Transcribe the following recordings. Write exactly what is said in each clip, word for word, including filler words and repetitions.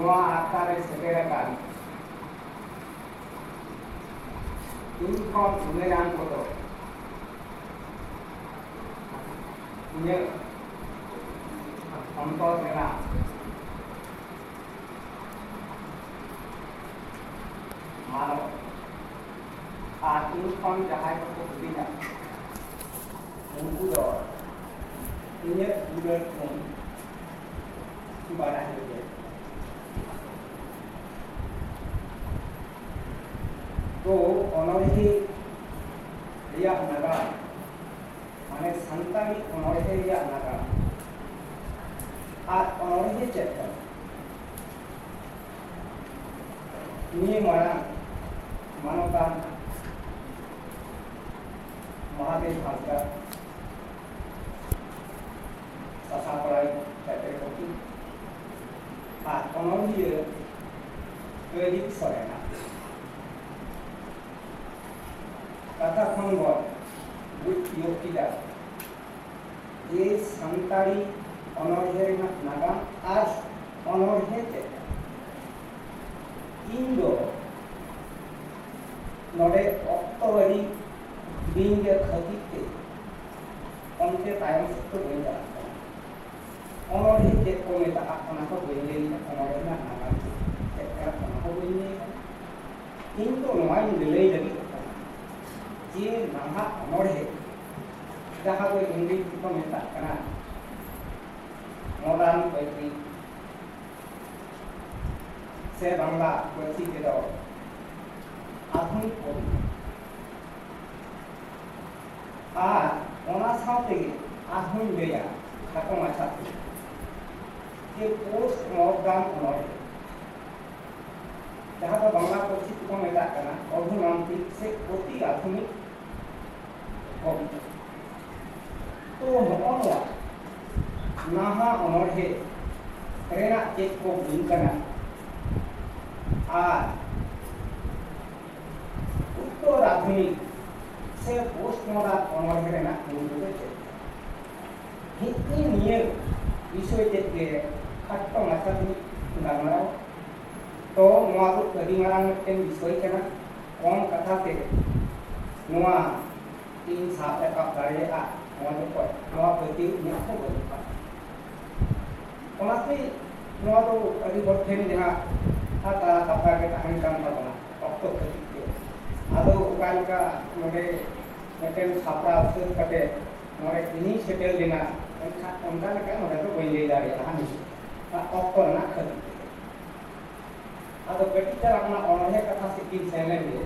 ᱱᱚᱣᱟ ᱟᱠᱷᱲᱟ ᱨᱮ ᱥᱮᱴᱮᱨ ᱟᱠᱟᱱ ᱤᱧ ᱠᱷᱚᱱ ᱩᱢᱮᱨᱟᱱ ᱠᱚᱫᱚ ᱤᱧᱟᱹᱜ ᱚᱱᱛᱚᱨ ᱨᱮᱱᱟᱜ ᱢᱟᱱᱚᱛ ᱟᱨ ᱤᱧ ᱠᱷᱚᱱ ᱡᱟᱦᱟᱸᱭ ᱠᱚᱠᱚ ᱦᱩᱰᱤᱧᱟ, ᱩᱱᱠᱩ ᱫᱚ ᱤᱧᱟᱹᱜ ᱫᱩᱞᱟᱹᱲ ᱠᱷᱚᱱ ᱵᱟᱰᱟᱭ ᱞᱟᱹᱜᱤᱫ᱾ ᱛᱚ ᱚᱱᱚᱬᱦᱮ ᱨᱮᱭᱟᱜ ᱱᱟᱜᱟᱢ, ᱢᱟᱱᱮ ᱥᱟᱱᱛᱟᱲᱤ ᱚᱱᱚᱬᱦᱮ ᱨᱮᱭᱟᱜ ᱱᱟᱜᱟᱢ ᱟᱨ ᱚᱱᱚᱬᱦᱮ ᱪᱮᱫ ᱠᱟᱱᱟ? ᱱᱤᱭᱟᱹ ᱢᱟᱲᱟᱝ ᱢᱟᱱᱚᱛᱟᱱ ᱢᱚᱦᱟᱫᱮᱵ ᱦᱟᱸᱥᱫᱟ, ᱥᱟᱥᱟᱯᱟᱲᱟᱭ ᱪᱟᱪᱟᱨ ᱠᱚᱯᱤ ᱟᱨ ᱚᱱᱚᱞᱤᱭᱟᱹ ᱯᱨᱚᱫᱤᱯ ᱥᱚᱨᱮᱱᱟᱜ ᱠᱟᱛᱷᱟ ᱠᱷᱚᱱ ᱵᱚᱱ ᱵᱩᱡᱽ ᱛᱤᱭᱳᱜ ᱠᱮᱫᱟ ᱡᱮ ᱥᱟᱱᱛᱟᱲᱤ ᱚᱱᱚᱬᱦᱮ ᱨᱮᱱᱟᱜ ᱱᱟᱜᱟᱢ ᱟᱨ ᱚᱱᱚᱬᱦᱮ ᱪᱮᱫ ᱠᱟᱱᱟ᱾ ᱤᱧ ᱫᱚ ᱱᱚᱰᱮ ᱚᱠᱛᱚ ᱟᱹᱨᱤ ᱵᱤᱧ ᱜᱮ ᱠᱷᱟᱹᱛᱤᱨ ᱛᱮ ᱚᱱᱛᱮ ᱛᱟᱭᱚᱢ ᱥᱮᱫ ᱫᱚ ᱵᱟᱹᱧ ᱪᱟᱞᱟᱜ ᱠᱟᱱᱟ᱾ ᱚᱱᱚᱬᱦᱮ ᱪᱮᱫ ᱠᱚ ᱢᱮᱛᱟᱜᱼᱟ, ᱚᱱᱟ ᱠᱚ ᱵᱟᱹᱧ ᱞᱟᱹᱭ ᱮᱫᱟ, ᱚᱱᱚᱬᱦᱮ ᱨᱮᱱᱟᱜ ᱱᱟᱜᱟᱢ ᱪᱮᱫ ᱠᱟᱱᱟ, ᱚᱱᱟ ᱦᱚᱸ ᱵᱟᱹᱧ ᱞᱟᱹᱭ ᱮᱫᱟ᱾ ᱤᱧ ᱫᱚ ᱱᱚᱣᱟᱧ ᱞᱟᱹᱞᱟᱹᱭ ᱞᱟᱹᱜᱤᱫᱚᱜ ᱠᱟᱱᱟ ᱡᱮ ᱱᱟᱦᱟᱜ ᱚᱱᱚᱬᱦᱮ, ᱡᱟᱦᱟᱸ ᱫᱚ ᱤᱝᱨᱮᱡᱤ ᱛᱮᱠᱚ ᱢᱮᱛᱟᱜ ᱠᱟᱱᱟ modern poetry, ᱥᱮ ᱵᱟᱝᱞᱟ ᱯᱟᱹᱨᱥᱤ ᱛᱮᱫᱚ ᱟᱫᱷᱩᱱᱤᱠ ᱠᱚᱵᱤ᱾ ᱟᱨ ᱚᱱᱟ ᱥᱟᱶ ᱛᱮᱜᱮ ᱟᱨᱦᱚᱸᱧ ᱞᱟᱹᱭᱟ ᱠᱷᱟᱴᱚ ᱢᱟᱪᱷᱟ ᱛᱮ ᱡᱮ post modern ᱚᱱᱚᱬᱦᱮ, ᱡᱟᱦᱟᱸ ᱫᱚ ᱵᱟᱝᱞᱟ ᱯᱟᱹᱨᱥᱤ ᱛᱮᱠᱚ ᱢᱮᱛᱟᱜ ᱠᱟᱱᱟ ᱚᱨᱫᱷᱚᱱᱟᱱᱛᱤᱠ ᱥᱮ ᱚᱛᱤ ᱟᱫᱷᱩᱱᱤᱠ ᱠᱚᱵᱤ᱾ ᱛᱚ ᱱᱚᱜᱼᱚ ᱱᱚᱣᱟ ᱱᱟᱦᱟᱜ ᱚᱱᱚᱬᱦᱮ ᱨᱮᱱᱟᱜ ᱪᱮᱫ ᱠᱚ ᱜᱩᱱ ᱠᱟᱱᱟ ᱟᱨ ᱩᱛᱛᱚᱨ ᱟᱫᱷᱩᱱᱤᱠ ᱥᱮ post modern ᱚᱱᱚᱬᱦᱮ ᱨᱮᱱᱟᱜ ᱜᱩᱱ ᱠᱚᱫᱚ ᱪᱮᱫ? ᱦᱤᱸᱜᱤ ᱱᱤᱭᱟᱹ ᱵᱤᱥᱚᱭ ᱛᱮᱫ ᱜᱮ ᱠᱷᱟᱴᱚ ᱢᱟᱪᱷᱟ ᱛᱮᱧ ᱜᱟᱞᱢᱟᱨᱟᱣ᱾ ᱛᱚ ᱱᱚᱣᱟ ᱫᱚ ᱟᱹᱰᱤ ᱢᱟᱨᱟᱝ ᱢᱤᱫᱴᱮᱱ ᱵᱤᱥᱚᱭ ᱠᱟᱱᱟ᱾ ᱠᱚᱢ ᱠᱟᱛᱷᱟ ᱛᱮ ᱱᱚᱣᱟ ᱤᱧ ᱥᱟᱵ ᱨᱟᱠᱟᱵ ᱫᱟᱲᱮᱭᱟᱜᱼᱟ᱾ ᱱᱚᱣᱟ ᱡᱚᱠᱷᱚᱡ ᱱᱚᱣᱟ ᱯᱟᱹᱛᱭᱟᱹᱣ ᱤᱧᱟᱹᱜ ᱦᱚᱸ ᱵᱟᱹᱱᱩᱜᱼᱟ᱾ ᱚᱱᱟᱛᱮ ᱱᱚᱣᱟ ᱫᱚ ᱟᱹᱰᱤ ᱦᱚᱲ ᱴᱷᱮᱱ ᱡᱟᱦᱟᱸ ᱛᱟᱨᱟ ᱠᱟᱛᱷᱟ ᱜᱮ ᱛᱟᱦᱮᱱ ᱠᱟᱱ ᱛᱟᱵᱚᱱᱟ ᱚᱠᱛᱚ ᱠᱷᱟᱹᱛᱤᱨ ᱛᱮ᱾ ᱟᱫᱚ ᱚᱠᱟ ᱞᱮᱠᱟ ᱱᱚᱰᱮ ᱢᱤᱫᱴᱮᱱ ᱥᱟᱯᱲᱟᱣ ᱥᱟᱹᱛ ᱠᱟᱛᱮ ᱱᱚᱰᱮ ᱤᱧᱤᱧ ᱥᱮᱴᱮᱨ ᱞᱮᱱᱟ, ᱮᱱᱠᱷᱟᱱ ᱚᱱᱠᱟ ᱞᱮᱠᱟ ᱱᱚᱰᱮ ᱫᱚ ᱵᱟᱹᱧ ᱞᱟᱹᱭ ᱫᱟᱲᱮᱭᱟᱜᱼᱟ ᱱᱤᱛᱚᱜ, ᱚᱱᱟ ᱚᱠᱛᱚ ᱨᱮᱱᱟᱜ ᱠᱷᱟᱹᱛᱤᱨ ᱛᱮ᱾ ᱟᱫᱚ ᱠᱟᱹᱴᱤᱡ ᱪᱟᱞᱟᱝ ᱚᱱᱟ ᱚᱱᱚᱬᱦᱮ ᱠᱟᱛᱷᱟ ᱥᱮᱫ ᱜᱤᱧ ᱥᱮᱱ ᱞᱮᱱ ᱜᱮ,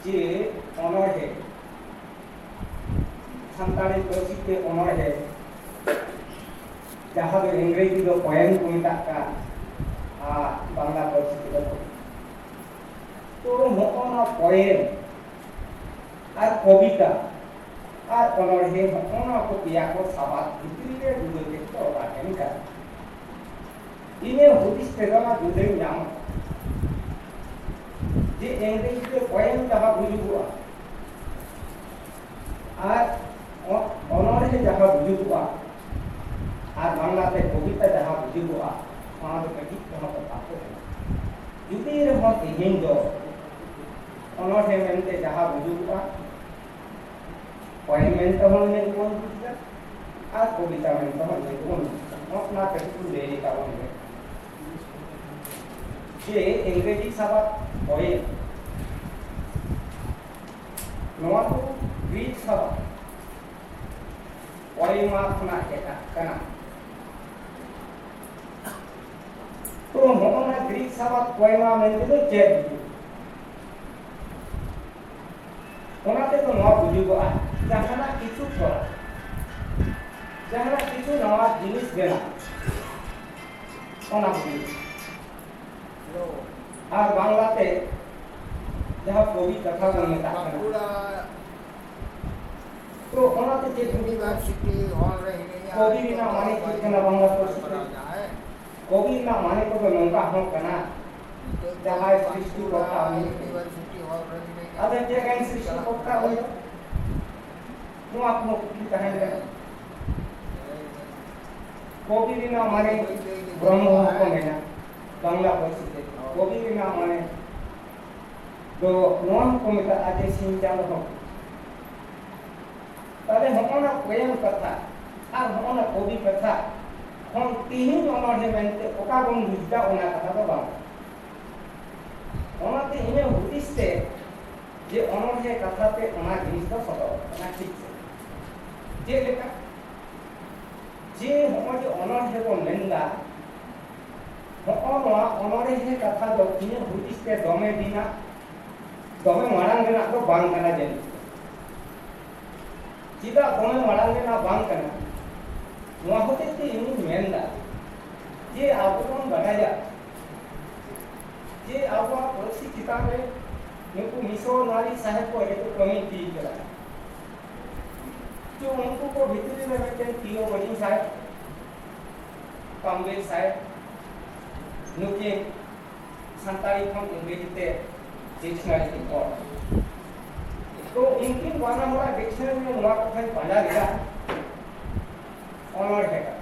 ᱡᱮ ᱚᱱᱚᱬᱦᱮ, ᱥᱟᱱᱛᱟᱲᱤ ᱯᱟᱹᱨᱥᱤ ᱛᱮ ᱚᱱᱚᱬᱦᱮ, ᱡᱟᱦᱟᱸ ᱫᱚ ᱤᱝᱨᱮᱡᱤ ᱫᱚ ᱯᱚᱭᱮᱢ ᱠᱚ ᱢᱮᱛᱟᱜ ᱠᱟᱱ, ᱟᱨ ᱵᱟᱝᱞᱟ ᱯᱟᱹᱨᱥᱤ ᱛᱮᱫᱚ ᱠᱚᱵᱤᱛᱟ᱾ ᱛᱚ ᱱᱚᱜᱼᱚ ᱱᱚᱣᱟ ᱯᱚᱭᱮᱢ ᱟᱨ ᱠᱚᱵᱤᱛᱟ ᱟᱨ ᱚᱱᱚᱬᱦᱮ, ᱱᱚᱜᱼᱚ ᱱᱚᱣᱟ ᱠᱚ ᱯᱮᱭᱟ ᱠᱚ ᱥᱟᱵᱟᱫ ᱵᱷᱤᱛᱨᱤ ᱨᱮ ᱡᱩᱫᱟᱹ ᱛᱮᱫ ᱫᱚ ᱚᱠᱟ ᱴᱷᱮᱱ ᱠᱟᱱᱟ? ᱤᱧᱟᱹᱜ ᱦᱩᱫᱤᱥ ᱛᱮᱫᱚ ᱚᱱᱟ ᱡᱩᱫᱟᱹᱧ ᱧᱟᱢᱟ ᱡᱮ ᱤᱝᱨᱮᱡᱤ ᱛᱮ ᱯᱚᱭᱮᱢ ᱡᱟᱦᱟᱸ ᱵᱩᱡᱩᱜᱚᱜᱼᱟ ᱟᱨ ᱚ-, ᱚᱱᱚᱬᱦᱮ ᱡᱟᱦᱟᱸ ᱵᱩᱡᱩᱜᱚᱜᱼᱟ ᱟᱨ ᱵᱟᱝᱞᱟᱛᱮ ᱠᱚᱵᱤᱛᱟ ᱡᱟᱦᱟᱸ ᱵᱩᱡᱩᱜᱚᱜᱼᱟ, ᱚᱱᱟ ᱫᱚ ᱠᱟᱹᱴᱤᱡ ᱛᱮᱦᱚᱸ ᱛᱚᱯᱷᱟᱛ ᱫᱚ ᱵᱟᱹᱱᱩᱜᱼᱟ᱾ ᱡᱩᱫᱤ ᱨᱮᱦᱚᱸ ᱛᱮᱦᱮᱧ ᱫᱚ ᱚᱱᱚᱬᱦᱮ ᱢᱮᱱᱛᱮ ᱡᱟᱦᱟᱸ ᱵᱩᱡᱩᱜᱚᱜᱼᱟ, ᱯᱚᱭᱮᱢ ᱢᱮᱱᱛᱮ ᱦᱚᱸ ᱤᱱᱟᱹ ᱜᱮᱵᱚᱱ ᱵᱩᱡᱽ ᱮᱫᱟ, ᱟᱨ ᱠᱚᱵᱤᱛᱟ ᱢᱮᱱᱛᱮ ᱦᱚᱸ ᱤᱱᱟᱹ ᱜᱮᱵᱚᱱ ᱵᱩᱡᱽ ᱮᱫᱟ᱾ ᱱᱚᱜᱼᱚ ᱱᱟ ᱠᱟᱹᱴᱤᱡ ᱵᱚᱱ ᱞᱟᱹᱭ ᱞᱮᱠᱟ ᱵᱚᱱ ᱞᱟᱹᱭ ᱡᱮ ᱤᱝᱨᱮᱡᱤ ᱥᱟᱵᱟᱫ ᱯᱚᱭᱮᱢ, ᱱᱚᱣᱟ ᱫᱚ ᱜᱨᱤᱠ ᱥᱟᱵᱟᱫ ᱯᱚᱭᱮᱢᱟ ᱠᱷᱚᱱᱟᱜ ᱦᱮᱡ ᱟᱠᱟᱱᱟ᱾ ᱛᱚ ᱱᱚᱜᱼᱚ ᱱᱟ ᱜᱨᱤᱠ ᱥᱟᱵᱟᱫ ᱯᱚᱭᱮᱢᱟ ᱢᱮᱱᱛᱮ ᱫᱚ ᱪᱮᱫ ᱵᱩᱡᱩᱜᱼᱟ? ᱚᱱᱟ ᱛᱮᱫᱚ ᱱᱚᱣᱟ ᱵᱩᱡᱩᱜᱚᱜᱼᱟ, ᱡᱟᱦᱟᱱᱟᱜ ᱠᱤᱪᱷᱩ ᱠᱚᱨᱟᱣ, ᱡᱟᱦᱟᱱᱟᱜ ᱠᱤᱪᱷᱩ ᱱᱟᱣᱟ ᱡᱤᱱᱤᱥ ᱵᱮᱱᱟᱣ, ᱚᱱᱟ ᱵᱩᱡᱩᱜᱚᱜᱼᱟ᱾ ᱟᱨ ᱵᱟᱝᱞᱟᱛᱮ ᱡᱟᱦᱟᱸ ᱠᱚᱵᱤ ᱠᱟᱛᱷᱟ ᱵᱚᱱ ᱢᱮᱛᱟᱜ ᱠᱟᱱᱟ, ᱛᱚ ᱚᱱᱟᱛᱮ ᱪᱮᱫ ᱵᱩᱡᱩᱜᱼᱟ? ᱠᱚᱵᱤ ᱨᱮᱱᱟᱜ ᱢᱟᱱᱮ ᱪᱮᱫ ᱠᱟᱱᱟ ᱵᱟᱝᱞᱟ ᱯᱟᱹᱨᱥᱤ ᱛᱮ? ᱠᱚᱵᱤ ᱨᱮᱱᱟᱜ ᱢᱟᱱᱮ ᱠᱚᱫᱚ ᱱᱚᱝᱠᱟ ᱦᱚᱸ ᱠᱟᱱᱟ, ᱡᱟᱦᱟᱸᱭ ᱥᱨᱤᱥᱴᱤ ᱠᱚᱨᱛᱟ ᱩᱱᱤ᱾ ᱟᱫᱚ ᱪᱮᱫ ᱠᱟᱱ ᱥᱨᱤᱥᱴᱤ ᱠᱚᱨᱛᱟ ᱩᱱᱤ ᱫᱚ? ᱱᱚᱣᱟ ᱠᱚᱦᱚᱸ ᱠᱩᱠᱞᱤ ᱛᱟᱦᱮᱱ ᱠᱟᱱᱟ᱾ ᱠᱚᱵᱤ ᱨᱮᱱᱟᱜ ᱢᱟᱱᱮ ᱵᱨᱚᱦᱢᱚ ᱦᱚᱸᱠᱚ ᱢᱮᱱᱟ ᱵᱟᱝᱞᱟ ᱯᱟᱹᱨᱥᱤ ᱛᱮ᱾ ᱠᱚᱵᱤ ᱨᱮᱱᱟᱜ ᱢᱟᱱᱮ ᱫᱚ ᱱᱚᱣᱟ ᱦᱚᱸᱠᱚ ᱢᱮᱛᱟᱜᱼᱟ ᱡᱮ ᱥᱤᱧ ᱪᱟᱸᱫᱚ ᱦᱚᱸ᱾ ᱛᱟᱦᱞᱮ ᱦᱚᱸᱜᱼᱚ ᱱᱟ ᱯᱚᱭᱮᱢ ᱠᱟᱛᱷᱟ ᱟᱨ ᱦᱚᱸᱜᱼᱚ ᱱᱟ ᱠᱚᱵᱤ ᱠᱟᱛᱷᱟ ᱠᱷᱚᱱ ᱛᱤᱦᱤᱧ ᱚᱱᱚᱬᱦᱮ ᱢᱮᱱᱛᱮ ᱚᱠᱟ ᱵᱚᱱ ᱵᱩᱡᱽ ᱫᱟ, ᱚᱱᱟ ᱠᱟᱛᱷᱟ ᱫᱚ ᱵᱟᱝ᱾ ᱚᱱᱟᱛᱮ ᱤᱧᱟᱹᱜ ᱦᱩᱫᱤᱥ ᱛᱮ ᱡᱮ ᱚᱱᱚᱬᱦᱮ ᱠᱟᱛᱷᱟ ᱛᱮ ᱚᱱᱟ ᱡᱤᱱᱤᱥ ᱫᱚ ᱥᱚᱫᱚᱨ ᱠᱟᱱᱟ ᱴᱷᱤᱠ ᱥᱮ᱾ ᱪᱮᱫ ᱞᱮᱠᱟ? ᱡᱮ ᱦᱚᱸᱜᱼᱚᱭ ᱡᱮ ᱚᱱᱚᱬᱦᱮ ᱵᱚᱱ ᱢᱮᱱᱫᱟ, ᱦᱚᱸᱜᱼᱚ ᱱᱚᱣᱟ ᱚᱱᱚᱬᱦᱮ ᱠᱟᱛᱷᱟ ᱫᱚ ᱤᱧᱟᱹᱜ ᱦᱩᱫᱤᱥ ᱛᱮ ᱫᱚᱢᱮ ᱫᱤᱱᱟᱜ, ᱫᱚᱢᱮ ᱢᱟᱲᱟᱝ ᱨᱮᱱᱟᱜ ᱫᱚ ᱵᱟᱝ ᱠᱟᱱᱟ ᱡᱟᱹᱱᱤᱡ᱾ ᱪᱮᱫᱟᱜ ᱫᱚᱢᱮ ᱢᱟᱲᱟᱝ ᱨᱮᱱᱟᱜ ᱵᱟᱝ ᱠᱟᱱᱟ? ᱱᱚᱣᱟ ᱦᱚᱛᱮᱡ ᱛᱮ ᱤᱧᱤᱧ ᱢᱮᱱᱫᱟ ᱡᱮ ᱟᱵᱚ ᱵᱚᱱ ᱵᱟᱰᱟᱭᱟ ᱡᱮ ᱟᱵᱚᱣᱟᱜ ᱯᱟᱹᱨᱥᱤ ᱪᱮᱛᱟᱱ ᱨᱮ ᱱᱩᱠᱩ ᱢᱤᱥᱚᱱᱟᱨᱤ ᱥᱟᱦᱮᱵ ᱠᱚ ᱦᱮᱡ ᱠᱟᱹᱢᱤ ᱤᱫᱤ ᱠᱟᱫᱟ᱾ ᱪᱚ ᱩᱱᱠᱩ ᱠᱚ ᱵᱷᱤᱛᱨᱤ ᱨᱮ ᱢᱤᱫᱴᱮᱱ ᱯᱤ ᱳ ᱵᱟᱹᱡᱩᱱ ᱥᱟᱦᱮᱵ, ᱠᱟᱢᱵᱤᱨ ᱥᱟᱦᱮᱵ, ᱱᱩᱠᱤᱱ ᱥᱟᱱᱛᱟᱲᱤ ᱠᱷᱚᱱ ᱤᱝᱨᱮᱡᱤ ᱛᱮ ᱰᱤᱠᱥᱱᱟᱨᱤ ᱠᱤᱱ ᱚᱞ᱾ ᱛᱚ ᱩᱱᱠᱤᱱ ᱵᱟᱱᱟ ᱦᱚᱲᱟᱜ ᱰᱤᱠᱥᱱᱟᱨᱤ ᱨᱮ ᱱᱚᱣᱟ ᱠᱟᱛᱷᱟᱧ ᱯᱟᱸᱡᱟ ᱞᱮᱫᱟ, ᱚᱱᱚᱬᱦᱮ ᱠᱟᱛᱷᱟ᱾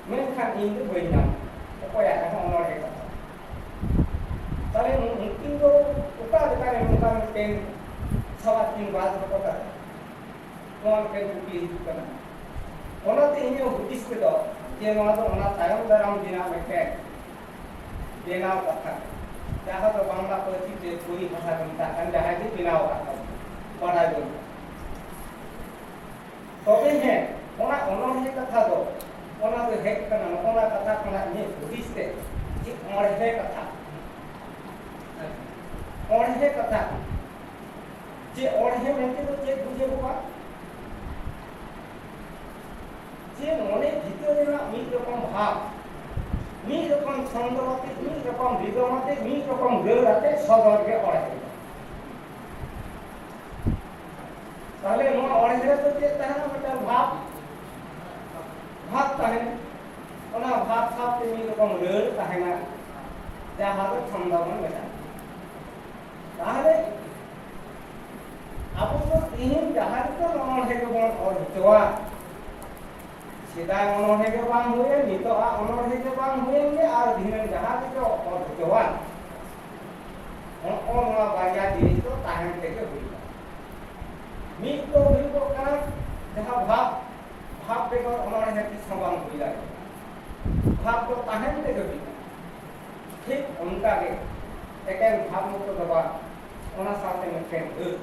ᱢᱮᱱᱠᱷᱟᱱ ᱤᱧ ᱫᱚ ᱵᱟᱹᱧ ᱧᱟᱢ ᱠᱮᱫᱟ ᱚᱠᱚᱭᱟᱜ ᱨᱮᱦᱚᱸ ᱚᱱᱚᱬᱦᱮ ᱠᱟᱛᱷᱟ᱾ ᱛᱟᱦᱞᱮ ᱩᱱᱠᱤᱱ ᱫᱚ ᱚᱠᱟ ᱞᱮᱠᱟᱨᱮ ᱱᱚᱝᱠᱟ ᱢᱤᱫᱴᱮᱱ ᱥᱟᱵᱟᱫ ᱠᱤᱱ ᱵᱟᱫ ᱦᱚᱴᱚ ᱠᱟᱫᱟ? ᱱᱚᱣᱟ ᱢᱤᱫᱴᱮᱱ ᱠᱩᱠᱞᱤ ᱦᱤᱡᱩᱜ ᱠᱟᱱᱟ᱾ ᱚᱱᱟᱛᱮ ᱤᱧᱟᱹᱜ ᱦᱩᱫᱤᱥ ᱛᱮᱫᱚ ᱡᱮ ᱱᱚᱣᱟ ᱫᱚ ᱚᱱᱟ ᱛᱟᱭᱚᱢ ᱫᱟᱨᱟᱢ ᱨᱮᱱᱟᱜ ᱢᱤᱫᱴᱮᱱ ᱵᱮᱱᱟᱣ ᱠᱟᱛᱷᱟ, ᱡᱟᱦᱟᱸ ᱫᱚ ᱵᱟᱝᱞᱟ ᱯᱟᱹᱨᱥᱤ ᱛᱮ ᱯᱚᱨᱤᱵᱷᱟᱥᱟ ᱠᱚ ᱢᱮᱛᱟᱜ ᱠᱟᱱ, ᱡᱟᱦᱟᱸᱭ ᱜᱮ ᱵᱮᱱᱟᱣ ᱠᱟᱛᱷᱟ ᱵᱟᱰᱟᱭ ᱵᱟᱹᱱᱩᱜᱼᱟ᱾ ᱛᱚᱵᱮ ᱦᱮᱸ, ᱚᱱᱟ ᱚᱱᱚᱬᱦᱮ ᱠᱟᱛᱷᱟ ᱫᱚ, ᱚᱱᱟ ᱫᱚ ᱦᱮᱡ ᱠᱟᱱᱟ ᱱᱚᱜᱼᱚ ᱱᱟ ᱠᱟᱛᱷᱟ ᱠᱷᱚᱱᱟᱜ ᱤᱧᱟᱹᱜ ᱦᱩᱫᱤᱥ ᱛᱮ ᱡᱮ ᱚᱬᱦᱮ ᱠᱟᱛᱷᱟ, ᱚᱬᱦᱮ ᱠᱟᱛᱷᱟ, ᱡᱮ ᱚᱬᱦᱮ ᱢᱮᱱᱛᱮ ᱫᱚ ᱪᱮᱫ ᱵᱩᱡᱷᱟᱹᱜᱚᱜᱼᱟ? ᱡᱮ ᱢᱚᱱᱮ ᱵᱷᱤᱛᱟᱹᱨ ᱨᱮᱱᱟᱜ ᱢᱤᱫ ᱨᱚᱠᱚᱢ ᱵᱷᱟᱵᱽ, ᱢᱤᱫ ᱨᱚᱠᱚᱢ ᱪᱷᱚᱱᱫᱚ ᱟᱛᱮ, ᱢᱤᱫ ᱨᱚᱠᱚᱢ ᱨᱤᱫᱚᱢ ᱟᱛᱮ, ᱢᱤᱫ ᱨᱚᱠᱚᱢ ᱨᱟᱹᱲ ᱟᱛᱮ ᱥᱚᱫᱚᱨ ᱜᱮ ᱚᱬᱦᱮ᱾ ᱛᱟᱦᱞᱮ ᱱᱚᱣᱟ ᱚᱬᱦᱮ ᱨᱮᱫᱚ ᱪᱮᱫ ᱛᱟᱦᱮᱱᱟ? ᱢᱤᱫᱴᱟᱝ ᱵᱷᱟᱵᱽ, ᱵᱷᱟᱵᱽ ᱛᱟᱦᱮᱱᱟ᱾ ᱚᱱᱟ ᱵᱷᱟᱵᱽ ᱥᱟᱶᱛᱮ ᱢᱤᱫ ᱨᱚᱠᱚᱢ ᱨᱟᱹᱲ ᱛᱟᱦᱮᱱᱟ, ᱡᱟᱦᱟᱸ ᱫᱚ ᱪᱷᱚᱱᱫᱚ ᱵᱚᱱ ᱢᱮᱛᱟᱜᱼᱟ᱾ ᱛᱟᱦᱞᱮ ᱟᱵᱚ ᱫᱚ ᱛᱮᱦᱮᱧ ᱡᱟᱦᱟᱸ ᱞᱮᱠᱟ ᱚᱬᱦᱮ ᱜᱮᱵᱚᱱ ᱚᱞ ᱦᱚᱪᱚᱣᱟ, ᱥᱮᱫᱟᱭ ᱚᱱᱚᱬᱦᱮ ᱜᱮ ᱵᱟᱝ ᱦᱩᱭᱮᱱ, ᱱᱤᱛᱚᱜ ᱟᱜ ᱚᱱᱚᱬᱦᱮ ᱜᱮ ᱵᱟᱝ ᱦᱩᱭᱮᱱ ᱜᱮ, ᱟᱨ ᱫᱷᱤᱱᱟᱹᱝ ᱡᱟᱦᱟᱸ ᱛᱤᱥᱚᱜ ᱚᱞ ᱦᱚᱪᱚᱣᱟᱱ, ᱱᱚᱜᱼᱚ ᱱᱚᱣᱟ ᱵᱟᱨᱭᱟ ᱡᱤᱱᱤᱥ ᱫᱚ ᱛᱟᱦᱮᱱ ᱛᱮᱜᱮ ᱦᱩᱭᱩᱜᱼᱟ᱾ ᱢᱤᱫ ᱫᱚ ᱦᱩᱭᱩᱜᱚᱜ ᱠᱟᱱᱟ ᱡᱟᱦᱟᱸ ᱵᱷᱟᱵᱽ, ᱵᱷᱟᱵᱽ ᱵᱮᱜᱚᱨ ᱚᱱᱚᱬᱦᱮ ᱛᱤᱥ ᱦᱚᱸ ᱵᱟᱝ ᱦᱩᱭ ᱫᱟᱲᱮᱭᱟᱜᱼᱟ᱾ ᱵᱷᱟᱵᱽ ᱫᱚ ᱛᱟᱦᱮᱱ ᱛᱮᱜᱮ ᱦᱩᱭᱩᱜᱼᱟ᱾ ᱴᱷᱤᱠ ᱚᱱᱠᱟ ᱜᱮ ᱮᱠᱮᱱ ᱵᱷᱟᱵᱽ ᱢᱚᱛᱚ ᱫᱚ ᱵᱟᱝ, ᱚᱱᱟ ᱥᱟᱶᱛᱮ ᱢᱤᱫᱴᱮᱱ ᱟᱹᱲ,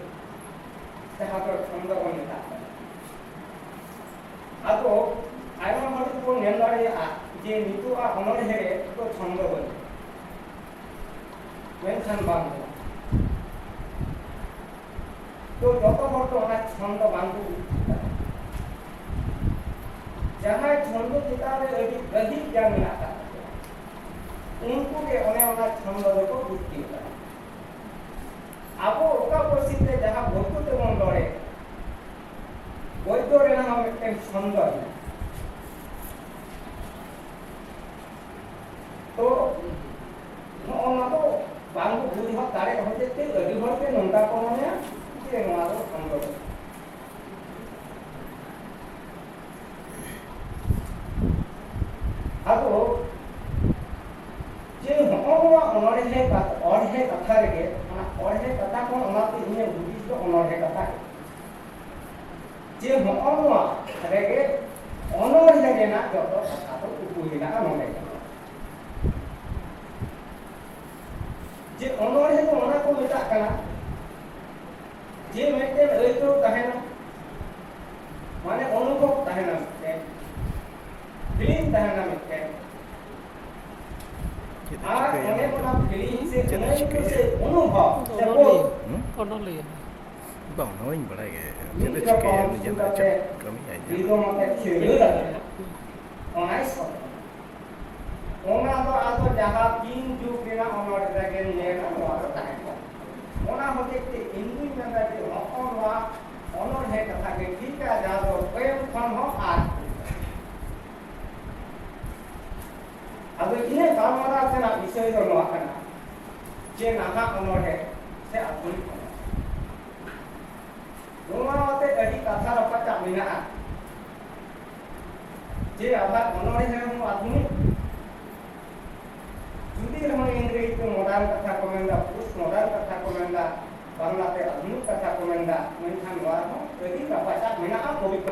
ᱡᱟᱦᱟᱸ ᱫᱚ ᱪᱷᱚᱱᱫᱚ ᱵᱚᱱ ᱢᱮᱛᱟᱜ ᱠᱟᱱᱟ᱾ ᱟᱫᱚ ᱟᱭᱢᱟ ᱦᱚᱲ ᱜᱮᱵᱚᱱ ᱧᱮᱞ ᱫᱟᱲᱮᱭᱟᱜᱼᱟ ᱡᱮ ᱱᱤᱛᱚᱜᱟᱜ ᱚᱱᱚᱬᱦᱮ ᱨᱮ ᱫᱚ ᱪᱷᱚᱱᱫᱚ ᱵᱟᱹᱱᱩᱜᱼᱟ, ᱢᱮᱱᱠᱷᱟᱱ ᱵᱟᱝ ᱠᱟᱱᱟ᱾ ᱛᱚ ᱡᱚᱛᱚ ᱦᱚᱲ ᱫᱚ ᱚᱱᱟ ᱪᱷᱚᱱᱫᱚ ᱵᱟᱝ ᱠᱚ ᱵᱩᱡᱽ ᱫᱟᱲᱮᱭᱟᱜᱼᱟ᱾ ᱡᱟᱦᱟᱸᱭ ᱪᱷᱚᱱᱫᱚ ᱪᱮᱛᱟᱱ ᱨᱮ ᱟᱹᱰᱤ ᱜᱟᱹᱦᱤᱨ ᱜᱮᱭᱟᱱ ᱢᱮᱱᱟᱜ ᱟᱠᱟᱫ ᱛᱟᱠᱚᱣᱟ, ᱩᱱᱠᱩ ᱜᱮ ᱚᱱᱮ ᱚᱱᱟ ᱪᱷᱚᱱᱫᱚ ᱫᱚᱠᱚ ᱵᱩᱡᱽ ᱛᱤᱭᱳᱜ ᱫᱟᱲᱮᱭᱟᱜᱼᱟ᱾ ᱟᱵᱚ ᱚᱠᱟ ᱯᱟᱹᱨᱥᱤ ᱛᱮ ᱡᱟᱦᱟᱸ ᱵᱚᱫᱽᱫᱷᱚ ᱛᱮᱵᱚᱱ ᱨᱚᱲᱮᱫ, ᱵᱚᱫᱽᱫᱷᱚ ᱨᱮᱱᱟᱜ ᱦᱚᱸ ᱢᱤᱫᱴᱮᱱ ᱪᱷᱚᱱᱫᱚ ᱢᱮᱱᱟᱜᱼᱟ᱾ ᱛᱚ ᱱᱚᱜᱼᱚ ᱱᱚᱣᱟ ᱫᱚ ᱵᱟᱝ ᱵᱚ ᱵᱩᱡᱽ ᱦᱚᱫ ᱫᱟᱲᱮᱭᱟᱜ ᱦᱚᱛᱮᱡ ᱛᱮ ᱟᱹᱰᱤ ᱦᱚᱲ ᱜᱮ ᱱᱚᱝᱠᱟ ᱠᱚ ᱢᱚᱱᱮᱭᱟ ᱡᱮ ᱱᱚᱣᱟ ᱫᱚ ᱪᱷᱚᱱᱫᱚ ᱠᱟᱱᱟ᱾ ᱟᱫᱚ ᱡᱮ ᱦᱚᱸᱜᱼᱚ ᱱᱚᱣᱟ ᱚᱱᱚᱬᱦᱮ ᱠᱟᱛᱷᱟ, ᱚᱬᱦᱮ ᱠᱟᱛᱷᱟ ᱨᱮᱜᱮ, ᱚᱱᱟ ᱚᱬᱦᱮ ᱠᱟᱛᱷᱟ ᱠᱷᱚᱱ ᱚᱱᱟᱛᱮ ᱤᱧᱟᱹᱜ ᱦᱩᱫᱤᱥ ᱫᱚ ᱚᱱᱚᱬᱦᱮ ᱠᱟᱛᱷᱟ ᱜᱮ᱾ ᱡᱮ ᱦᱚᱸᱜᱼᱚ ᱱᱚᱣᱟ ᱨᱮᱜᱮ ᱚᱱᱚᱬᱦᱮ ᱨᱮᱱᱟᱜ ᱡᱚᱛᱚ ᱠᱟᱛᱷᱟ ᱫᱚ ᱩᱠᱩ ᱢᱮᱱᱟᱜᱼᱟ ᱱᱚᱰᱮ᱾ ᱡᱮ ᱚᱱᱚᱬᱦᱮ ᱫᱚ ᱚᱱᱟ ᱠᱚ ᱢᱮᱛᱟᱜ ᱠᱟᱱᱟ, ᱡᱮ ᱢᱤᱫᱴᱮᱱ ᱟᱹᱭᱠᱟᱹᱣ ᱛᱟᱦᱮᱱᱟ, ᱢᱟᱱᱮ ᱚᱱᱩᱵᱷᱚᱵ ᱛᱟᱦᱮᱱᱟ ᱢᱤᱫᱴᱮᱱ, ᱯᱷᱤᱞᱤᱝ ᱛᱟᱦᱮᱱᱟ ᱢᱤᱫᱴᱮᱱ᱾ ᱪᱮᱫ ᱮ ᱟᱨ ᱪᱤᱠᱟᱹᱭᱟ ᱚᱱᱮ ᱩᱱᱤ ᱫᱚ? ᱚᱱᱟ ᱯᱷᱤᱞᱤᱝ ᱥᱮ ᱪᱮᱫ ᱮ ᱚᱱᱮ ᱪᱤᱠᱟᱹᱭᱟ? ᱥᱮ ᱚᱱᱩᱵᱷᱚᱵ ᱥᱮ ᱚᱱᱚᱞᱤᱭᱟᱹ᱾ ᱵᱳᱫᱷ, ᱦᱩᱸ? ᱚᱱᱚᱞᱤᱭᱟᱹ᱾ ᱵᱟᱝ, ᱚᱱᱟ ᱢᱟᱧ ᱵᱟᱲᱟᱭ ᱜᱮ᱾ ᱪᱮᱫ ᱢᱤᱫ ᱮ ᱨᱚᱠᱚᱢ ᱪᱤᱠᱟᱹᱭᱟ ᱩᱱᱤ? ᱡᱟᱦᱟᱱᱟᱜ ᱮ ᱪᱤᱠᱟᱹᱛᱮ ᱠᱟᱹᱢᱤᱭᱟᱭ ᱡᱟᱦᱟᱱᱟᱜ᱾ ᱫᱤᱥᱚᱢ ᱟᱛᱮ ᱠᱷᱮᱞᱳᱰ ᱟᱠᱟᱱᱟ᱾ ᱚᱱᱟᱭ ᱥᱚᱫᱚᱨᱟ᱾ ᱚᱱᱟ ᱫᱚ ᱟᱫᱚ ᱡᱟᱦᱟᱸ ᱛᱤᱱ ᱡᱩᱜᱽ ᱨᱮᱱᱟᱜ ᱚᱱᱚᱬᱦᱮ ᱨᱮᱜᱮᱢ ᱧᱮᱞᱟ, ᱱᱚᱣᱟ ᱫᱚ ᱛᱟᱦᱮᱸ ᱠᱟᱱᱟ᱾ ᱚᱱᱟ ᱦᱚᱛᱮᱡ ᱛᱮ ᱤᱧ ᱫᱩᱧ ᱢᱮᱱᱫᱟ ᱡᱮ ᱱᱚᱜᱼᱚ ᱱᱚᱣᱟ ᱚᱱᱚᱬᱦᱮ ᱠᱟᱛᱷᱟ ᱜᱮ ᱴᱷᱤᱠᱟ, ᱡᱟᱦᱟᱸ ᱫᱚ ᱯᱚᱭᱮᱢ ᱠᱷᱚᱱ ᱦᱚᱸ ᱟᱨ ᱟᱫᱚ ᱤᱧᱟᱹᱜ ᱜᱟᱞᱢᱟᱨᱟᱣ ᱨᱮᱱᱟᱜ ᱵᱤᱥᱚᱭ ᱫᱚ ᱱᱚᱣᱟ ᱠᱟᱱᱟ ᱡᱮ ᱱᱟᱦᱟᱜ ᱚᱱᱚᱬᱦᱮ ᱥᱮ ᱟᱫᱷᱩᱱᱤᱠ ᱚᱱᱚᱬᱦᱮ, ᱱᱚᱣᱟ ᱟᱛᱮ ᱟᱹᱰᱤ ᱠᱟᱛᱷᱟ ᱨᱟᱯᱟᱪᱟᱜ ᱢᱮᱱᱟᱜᱼᱟ᱾ ᱡᱮ ᱟᱵᱚᱣᱟᱜ ᱚᱱᱚᱬᱦᱮ ᱦᱚᱸ ᱟᱫᱷᱩᱱᱤᱠ, ᱡᱩᱫᱤ ᱨᱮᱦᱚᱸ ᱤᱝᱨᱮᱡᱤ ᱛᱮ ᱢᱚᱰᱟᱨᱱ ᱠᱟᱛᱷᱟ ᱠᱚ ᱢᱮᱱᱫᱟ, ᱯᱳᱥᱴ ᱢᱚᱰᱟᱨᱱ ᱠᱟᱛᱷᱟ ᱠᱚ ᱢᱮᱱᱫᱟ, ᱵᱟᱝᱞᱟᱛᱮ ᱟᱫᱷᱩᱱᱤᱠ ᱠᱟᱛᱷᱟ ᱠᱚ ᱢᱮᱱᱫᱟ, ᱢᱮᱱᱠᱷᱟᱱ ᱱᱚᱣᱟ ᱨᱮᱦᱚᱸ ᱟᱹᱰᱤ ᱨᱟᱯᱟᱪᱟᱜ ᱢᱮᱱᱟᱜᱼᱟ ᱠᱚᱵᱤ ᱠᱚ᱾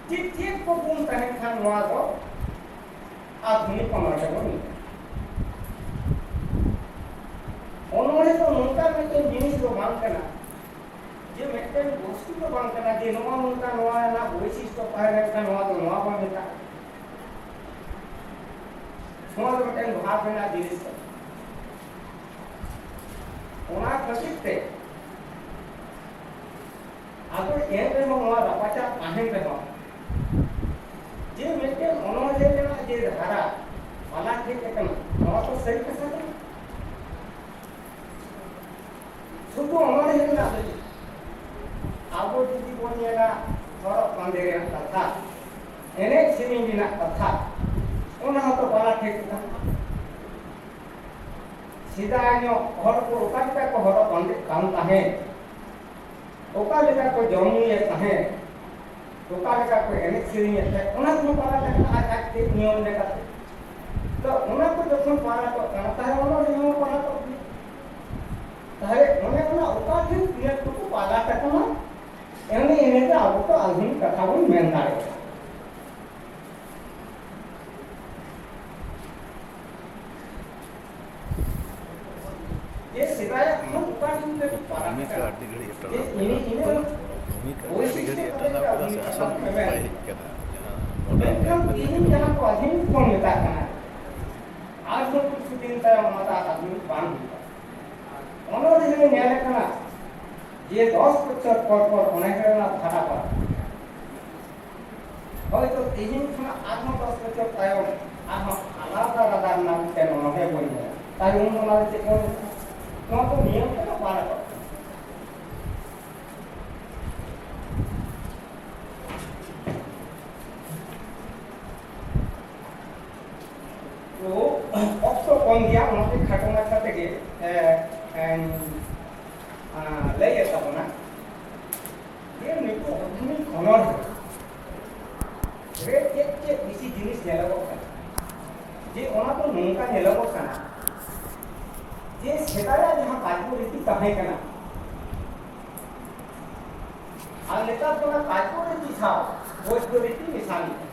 ᱪᱮᱫ ᱪᱮᱫ ᱠᱚ ᱜᱩᱱ ᱛᱟᱦᱮᱱ ᱠᱷᱟᱱ ᱱᱚᱣᱟ ᱫᱚ ᱟᱫᱷᱩᱱᱤᱠ ᱚᱱᱚᱬᱦᱮ ᱵᱚᱱ ᱢᱮᱛᱟᱜᱼᱟ᱾ ᱚᱱᱚᱬᱦᱮ ᱫᱚ ᱱᱚᱝᱠᱟ ᱢᱤᱫᱴᱮᱱ ᱡᱤᱱᱤᱥ ᱫᱚ ᱵᱟᱝ ᱠᱟᱱᱟ, ᱡᱮ ᱢᱤᱫᱴᱮᱱ ᱵᱚᱥᱛᱩ ᱫᱚ ᱵᱟᱝ ᱠᱟᱱᱟ ᱡᱮ ᱱᱚᱣᱟ ᱱᱚᱝᱠᱟ, ᱱᱚᱣᱟ ᱨᱮᱱᱟᱜ ᱵᱳᱭᱥᱤᱥᱴᱚ ᱛᱟᱦᱮᱸ ᱞᱮᱱᱠᱷᱟᱱ ᱱᱚᱣᱟ ᱫᱚ ᱱᱚᱣᱟ ᱵᱚᱱ ᱢᱮᱛᱟᱜᱼᱟ᱾ ᱱᱚᱣᱟ ᱫᱚ ᱢᱤᱫᱴᱮᱱ ᱵᱷᱟᱵᱽ ᱨᱮᱱᱟᱜ ᱡᱤᱱᱤᱥ ᱠᱟᱱᱟ᱾ ᱚᱱᱟ ᱠᱷᱟᱹᱛᱤᱨ ᱛᱮ ᱟᱫᱚ ᱮᱱ ᱨᱮᱦᱚᱸ ᱱᱚᱣᱟ ᱨᱟᱯᱟᱪᱟᱜ ᱛᱟᱦᱮᱱ ᱨᱮᱦᱚᱸ, ᱡᱮ ᱢᱤᱫᱴᱮᱱ ᱚᱱᱚᱬᱦᱮ ᱨᱮᱱᱟᱜ ᱡᱮ ᱫᱷᱟᱨᱟ ᱯᱟᱞᱟ ᱴᱷᱤᱠ ᱟᱠᱟᱱᱟ, ᱱᱚᱣᱟ ᱫᱚ ᱥᱟᱹᱨᱤ ᱠᱟᱛᱷᱟ ᱠᱟᱱᱟ᱾ ᱥᱩᱫᱷᱩ ᱚᱱᱚᱬᱦᱮ ᱨᱮᱱᱟᱜ ᱫᱚ ᱪᱮᱫ? ᱟᱵᱚ ᱡᱩᱫᱤ ᱵᱚᱱ ᱧᱮᱞᱟ, ᱦᱚᱨᱚᱜ ᱵᱟᱸᱫᱮ ᱨᱮᱱᱟᱜ ᱠᱟᱛᱷᱟ, ᱮᱱᱮᱡ ᱥᱮᱨᱮᱧ ᱨᱮᱱᱟᱜ ᱠᱟᱛᱷᱟ, ᱚᱱᱟ ᱦᱚᱸᱛᱚ ᱵᱟᱲᱟ ᱴᱷᱤᱠ ᱠᱟᱱᱟ᱾ ᱥᱮᱫᱟᱭ ᱧᱚᱜ ᱦᱚᱲ ᱠᱚ ᱚᱠᱟ ᱞᱮᱠᱟ ᱠᱚ ᱦᱚᱨᱚᱜ ᱵᱟᱸᱫᱮᱜ ᱠᱟᱱ ᱛᱟᱦᱮᱸᱫ, ᱚᱠᱟ ᱞᱮᱠᱟ ᱠᱚ ᱡᱚᱢ ᱧᱩᱭᱮᱫ ᱛᱟᱦᱮᱸᱫ, ᱚᱠᱟ ᱞᱮᱠᱟ ᱠᱚ ᱮᱱᱮᱡ ᱥᱮᱨᱮᱧᱮᱫ ᱛᱟᱦᱮᱸᱫ, ᱚᱱᱟ ᱠᱚᱦᱚᱸ ᱵᱟᱲᱟᱭ ᱞᱮᱠᱷᱟᱱ ᱟᱡ ᱟᱡ ᱛᱮ ᱱᱤᱭᱚᱢ ᱞᱮᱠᱟᱛᱮ᱾ ᱛᱚ, ᱚᱱᱟ ᱠᱚ ᱡᱚᱠᱷᱚᱱ ᱯᱟᱲᱟᱴᱚᱜ ᱠᱟᱱᱟ, ᱛᱟᱦᱞᱮ ᱚᱱᱟ ᱱᱤᱭᱚᱢ ᱯᱟᱲᱟᱴᱚᱜ ᱜᱮᱭᱟ᱾ ᱛᱟᱦᱞᱮ ᱚᱱᱮ ᱚᱱᱟ ᱚᱠᱟ ᱴᱷᱮᱱ ᱛᱤᱱᱟᱹᱜ ᱴᱩᱠᱩ ᱯᱟᱲᱟᱴ ᱟᱠᱟᱱᱟ, ᱮᱱᱮ ᱤᱱᱟᱹᱜᱮ ᱟᱵᱚ ᱫᱚ ᱟᱫᱷᱩᱱᱤᱠ ᱠᱟᱛᱷᱟ ᱵᱚᱱ ᱢᱮᱱ ᱫᱟᱲᱮᱭᱟᱜᱼᱟ᱾ ᱡᱮ ᱥᱮᱫᱟᱭᱟᱜ ᱠᱷᱚᱱ ᱚᱠᱟ ᱫᱤᱱ ᱫᱷᱟᱹᱵᱤᱡ ᱯᱟᱲᱟᱜ ᱵᱷᱩᱢᱤᱠᱟ ᱠᱟᱱᱟ, ᱟᱹᱰᱤ ᱜᱷᱟᱹᱲᱤᱡ ᱮ ᱡᱮ ᱴᱟᱱᱟᱣ ᱤᱱᱟᱹ ᱠᱮᱫᱟ᱾ ᱤᱱᱟᱹ ᱵᱷᱩᱢᱤᱠᱟ ᱟᱹᱰᱤ ᱵᱳᱭᱥᱤᱥᱴᱚ ᱜᱷᱟᱹᱲᱤᱡ ᱮ ᱠᱟᱛᱮ ᱴᱟᱱᱟᱣ ᱜᱮ ᱠᱮᱫᱟ, ᱟᱹᱵᱤᱱ ᱥᱮ ᱟᱥᱚᱞ ᱵᱟᱝ ᱢᱩᱫᱽᱫᱟ ᱢᱮᱱᱟ᱾ ᱦᱮᱡ ᱠᱟᱱᱟ᱾ ᱡᱟᱦᱟᱸ ᱢᱚᱰᱟᱨᱱ ᱢᱮᱱᱠᱷᱟᱱ ᱢᱮᱱ ᱛᱮ ᱛᱮᱦᱮᱧ ᱡᱟᱦᱟᱸ ᱠᱚ ᱟᱹᱫᱷᱤᱱ ᱠᱚ ᱢᱮᱛᱟᱜ ᱠᱟᱱᱟ, ᱟᱨᱦᱚᱸ ᱠᱤᱪᱷᱩ ᱫᱤᱱ ᱛᱟᱭᱚᱢ ᱚᱱᱟ ᱫᱚ ᱟᱹᱫᱷᱤᱱ ᱵᱟᱝ ᱦᱩᱭᱩᱜᱼᱟ᱾ ᱚᱱᱟ ᱨᱮ ᱧᱮᱞ ᱠᱟᱱᱟ ᱡᱮ ᱫᱚᱥ ᱵᱚᱪᱷᱚᱨ ᱯᱚᱨ ᱯᱚᱨ ᱚᱱᱮ ᱨᱮᱱᱟᱜ ᱵᱷᱟᱲᱟ ᱯᱟᱲᱟᱜ ᱠᱟᱱᱟ᱾ ᱦᱚᱭᱛᱳ ᱛᱮᱦᱮᱧ ᱠᱷᱚᱱᱟᱜ ᱟᱨᱦᱚᱸ ᱫᱚᱥ ᱵᱚᱪᱷᱚᱨ ᱛᱟᱭᱚᱢ ᱟᱨᱦᱚᱸ ᱟᱞᱟᱫᱟ ᱨᱟᱫᱟ ᱨᱮᱱᱟᱜ ᱢᱤᱫᱴᱮᱱ ᱚᱱᱚᱬᱦᱮ ᱵᱚᱱ ᱧᱮᱞᱟ᱾ ᱛᱟᱭᱚᱢ ᱚᱱᱟ ᱫᱚ ᱪᱮᱫ ᱵᱚᱱ ᱢᱮᱛᱟᱜᱼᱟ? ᱱᱚᱣᱟ ᱫᱚ ᱱᱤᱭᱚᱢ ᱠᱟᱱᱟ, ᱵᱟᱝ ᱨᱟᱠᱟᱵ ᱠᱟᱱᱟ᱾ ᱛᱚ, ᱚᱠᱛᱚ ᱠᱚᱢ ᱜᱮᱭᱟ, ᱚᱱᱟᱛᱮ ᱠᱷᱟᱴᱚ ᱢᱟᱪᱷᱟ ᱛᱮᱜᱮ, ᱮ, ᱮᱢ, ᱟ, ᱞᱟᱹᱭᱮᱫ ᱛᱟᱵᱚᱱᱟ᱾ ᱡᱮ ᱱᱤᱛᱚᱜ ᱟᱫᱷᱩᱱᱤᱠ ᱚᱱᱚᱬᱦᱮ ᱨᱮ ᱪᱮᱫ ᱪᱮᱫ ᱵᱮᱥᱤ ᱡᱤᱱᱤᱥ ᱧᱮᱞᱚᱜᱚᱜ ᱠᱟᱱᱟ, ᱡᱮ ᱚᱱᱟ ᱫᱚ ᱱᱚᱝᱠᱟ ᱧᱮᱞᱚᱜᱚᱜ ᱠᱟᱱᱟ ᱡᱮ ᱥᱮᱫᱟᱭᱟᱜ ᱡᱟᱦᱟᱸ ᱠᱟᱡᱽ ᱨᱤᱛᱤ ᱛᱟᱦᱮᱸ ᱠᱟᱱᱟ, ᱟᱨ ᱱᱮᱛᱟᱨ ᱫᱚ ᱚᱱᱟ ᱠᱟᱡᱽ ᱨᱤᱛᱤ ᱥᱟᱶ ᱵᱳᱭᱫᱷᱚ ᱨᱤᱛᱤ ᱢᱮᱥᱟ ᱢᱮᱱᱟᱜᱼᱟ᱾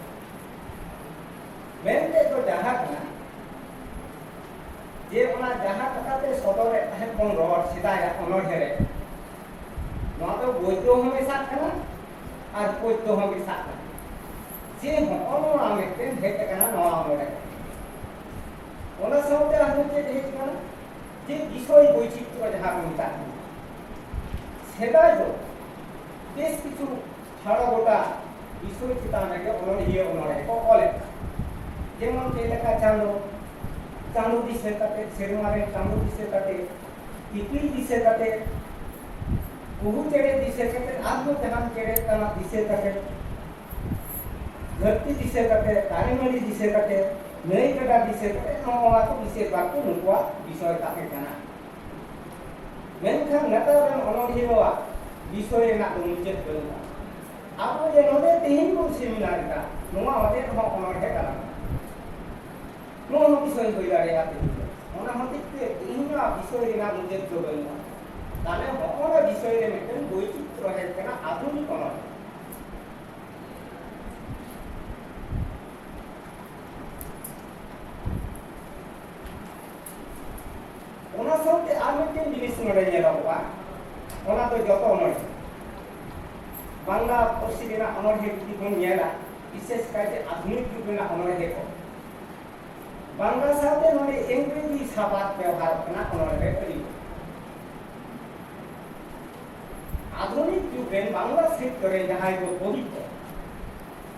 ᱢᱮᱱᱛᱮ ᱫᱚ ᱡᱟᱦᱟᱸ ᱠᱟᱱᱟ ᱡᱮ ᱚᱱᱟ ᱡᱟᱦᱟᱸ ᱠᱟᱛᱷᱟ ᱛᱮ ᱥᱚᱫᱚᱨᱮᱫ ᱛᱟᱦᱮᱸᱫ ᱵᱚᱱ ᱨᱚᱲ ᱥᱮᱫᱟᱭᱟᱜ ᱚᱱᱚᱬᱦᱮ ᱨᱮ, ᱱᱚᱣᱟ ᱫᱚ ᱵᱳᱭᱫᱷᱚ ᱦᱚᱸ ᱢᱮᱥᱟᱜ ᱠᱟᱱᱟ ᱟᱨ ᱯᱚᱫᱽᱫᱚ ᱦᱚᱸ ᱢᱮᱥᱟᱜ ᱠᱟᱱᱟ᱾ ᱡᱮ ᱦᱚᱸᱜᱼᱚ ᱱᱚᱣᱟ ᱢᱤᱫᱴᱮᱱ ᱦᱮᱡ ᱟᱠᱟᱱᱟ ᱱᱚᱣᱟ ᱚᱱᱚᱬᱦᱮ᱾ ᱚᱱᱟ ᱥᱟᱶᱛᱮ ᱟᱨᱦᱚᱸ ᱪᱮᱫ ᱦᱮᱡ ᱟᱠᱟᱱᱟ? ᱡᱮ ᱵᱤᱥᱚᱭ ᱵᱳᱭᱪᱤᱛᱨᱚ ᱡᱟᱦᱟᱸ ᱠᱚ ᱢᱮᱛᱟᱜ ᱠᱟᱱᱟ᱾ ᱥᱮᱫᱟᱭ ᱫᱚ ᱵᱮᱥ ᱠᱤᱪᱷᱩ ᱴᱷᱟᱲᱚ ᱜᱚᱴᱟ ᱵᱤᱥᱚᱭ ᱪᱮᱛᱟᱱ ᱨᱮᱜᱮ ᱚᱱᱚᱬᱦᱤᱭᱟᱹ ᱚᱱᱚᱬᱦᱮ ᱠᱚ ᱚᱞᱮᱫ ᱛᱟᱦᱮᱸᱫ᱾ ᱡᱮᱢᱚᱱ ᱪᱮᱫ ᱞᱮᱠᱟ ᱪᱟᱸᱫᱚ, ᱪᱟᱸᱫᱚ ᱫᱤᱥᱟᱹ ᱠᱟᱛᱮ, ᱥᱮᱨᱢᱟ ᱨᱮ ᱪᱟᱸᱫᱚ ᱫᱤᱥᱟᱹ ᱠᱟᱛᱮ, ᱤᱯᱤᱞ ᱫᱤᱥᱟᱹ ᱠᱟᱛᱮ, ᱠᱩᱦᱩ ᱪᱮᱬᱮ ᱫᱤᱥᱟᱹ ᱠᱟᱛᱮ, ᱟᱨᱦᱚᱸ ᱡᱟᱦᱟᱱ ᱪᱮᱬᱮ ᱛᱟᱱᱟᱜ ᱫᱤᱥᱟᱹ ᱠᱟᱛᱮ, ᱫᱷᱟᱹᱨᱛᱤ ᱫᱤᱥᱟᱹ ᱠᱟᱛᱮ, ᱫᱟᱨᱮ ᱱᱟᱹᱲᱤ ᱫᱤᱥᱟᱹ ᱠᱟᱛᱮ, ᱱᱟᱹᱭ ᱜᱟᱰᱟ ᱫᱤᱥᱟᱹ ᱠᱟᱛᱮ, ᱱᱚᱜᱼᱚ ᱱᱚᱣᱟ ᱠᱚ ᱵᱤᱥᱤᱨ ᱵᱷᱟᱜᱽ ᱠᱚ ᱱᱩᱠᱩᱣᱟᱜ ᱵᱤᱥᱚᱭ ᱛᱟᱦᱮᱸ ᱠᱟᱱᱟ᱾ ᱢᱮᱱᱠᱷᱟᱱ ᱱᱮᱛᱟᱨ ᱨᱮᱱ ᱚᱱᱚᱬᱦᱤᱭᱟᱹᱣᱟᱜ ᱵᱤᱥᱚᱭ ᱨᱮᱱᱟᱜ ᱫᱚ ᱢᱩᱪᱟᱹᱫ ᱵᱟᱹᱱᱩᱜᱼᱟ᱾ ᱟᱵᱚ ᱡᱮ ᱱᱚᱰᱮ ᱛᱮᱦᱮᱧ ᱵᱚᱱ ᱥᱮᱢᱤᱱᱟᱨ ᱮᱫᱟ, ᱱᱚᱣᱟ ᱚᱛᱮᱫ ᱦᱚᱸ ᱚᱱᱚᱬᱦᱮ ᱠᱟᱱᱟ᱾ ᱱᱚᱣᱟ ᱦᱚᱸ ᱵᱤᱥᱚᱭ ᱦᱩᱭ ᱫᱟᱲᱮᱭᱟᱜᱼᱟ ᱛᱮᱦᱮᱧ ᱫᱚ᱾ ᱚᱱᱟ ᱦᱚᱛᱮᱡ ᱛᱮ ᱛᱮᱦᱮᱧᱟᱜ ᱵᱤᱥᱚᱭ ᱨᱮᱱᱟᱜ ᱢᱩᱪᱟᱹᱫ ᱫᱚ ᱵᱟᱹᱱᱩᱜᱼᱟ᱾ ᱛᱟᱦᱞᱮ ᱦᱚᱸᱜᱼᱚ ᱱᱟ ᱵᱤᱥᱚᱭ ᱨᱮ ᱢᱤᱫᱴᱮᱱ ᱵᱳᱭᱪᱤᱛᱨᱚ ᱦᱮᱡ ᱠᱟᱱᱟ ᱟᱫᱷᱩᱱᱤᱠ ᱚᱱᱚᱬᱦᱮ᱾ ᱚᱱᱟ ᱥᱟᱶᱛᱮ ᱟᱨ ᱢᱤᱫᱴᱮᱱ ᱡᱤᱱᱤᱥ ᱱᱚᱰᱮ ᱧᱮᱞᱚᱜᱚᱜᱼᱟ, ᱚᱱᱟ ᱫᱚ ᱡᱚᱛᱚ ᱚᱱᱚᱬᱦᱮ, ᱵᱟᱝᱞᱟ ᱯᱟᱹᱨᱥᱤ ᱨᱮᱱᱟᱜ ᱚᱱᱚᱬᱦᱮ ᱡᱩᱫᱤ ᱵᱚᱱ ᱧᱮᱞᱟ, ᱵᱤᱥᱮᱥ ᱠᱟᱭᱛᱮ ᱟᱫᱷᱩᱱᱤᱠ ᱡᱩᱜᱽ ᱨᱮᱱᱟᱜ ᱚᱱᱚᱬᱦᱮ ᱠᱚ, ᱵᱟᱝᱞᱟ ᱥᱟᱶᱛᱮ ᱱᱚᱰᱮ ᱤᱝᱨᱮᱡᱤ ᱥᱟᱵᱟᱫ ᱵᱮᱣᱦᱟᱨᱚᱜ ᱠᱟᱱᱟ ᱚᱱᱚᱬᱦᱮ ᱨᱮ ᱟᱹᱰᱤ᱾ ᱟᱫᱷᱩᱱᱤᱠ ᱡᱩᱜᱽ ᱨᱮᱱ ᱵᱟᱝᱞᱟ ᱥᱟᱦᱤᱛᱛᱚ ᱨᱮ ᱡᱟᱦᱟᱸᱭ ᱠᱚ ᱠᱚᱵᱤ ᱠᱚ,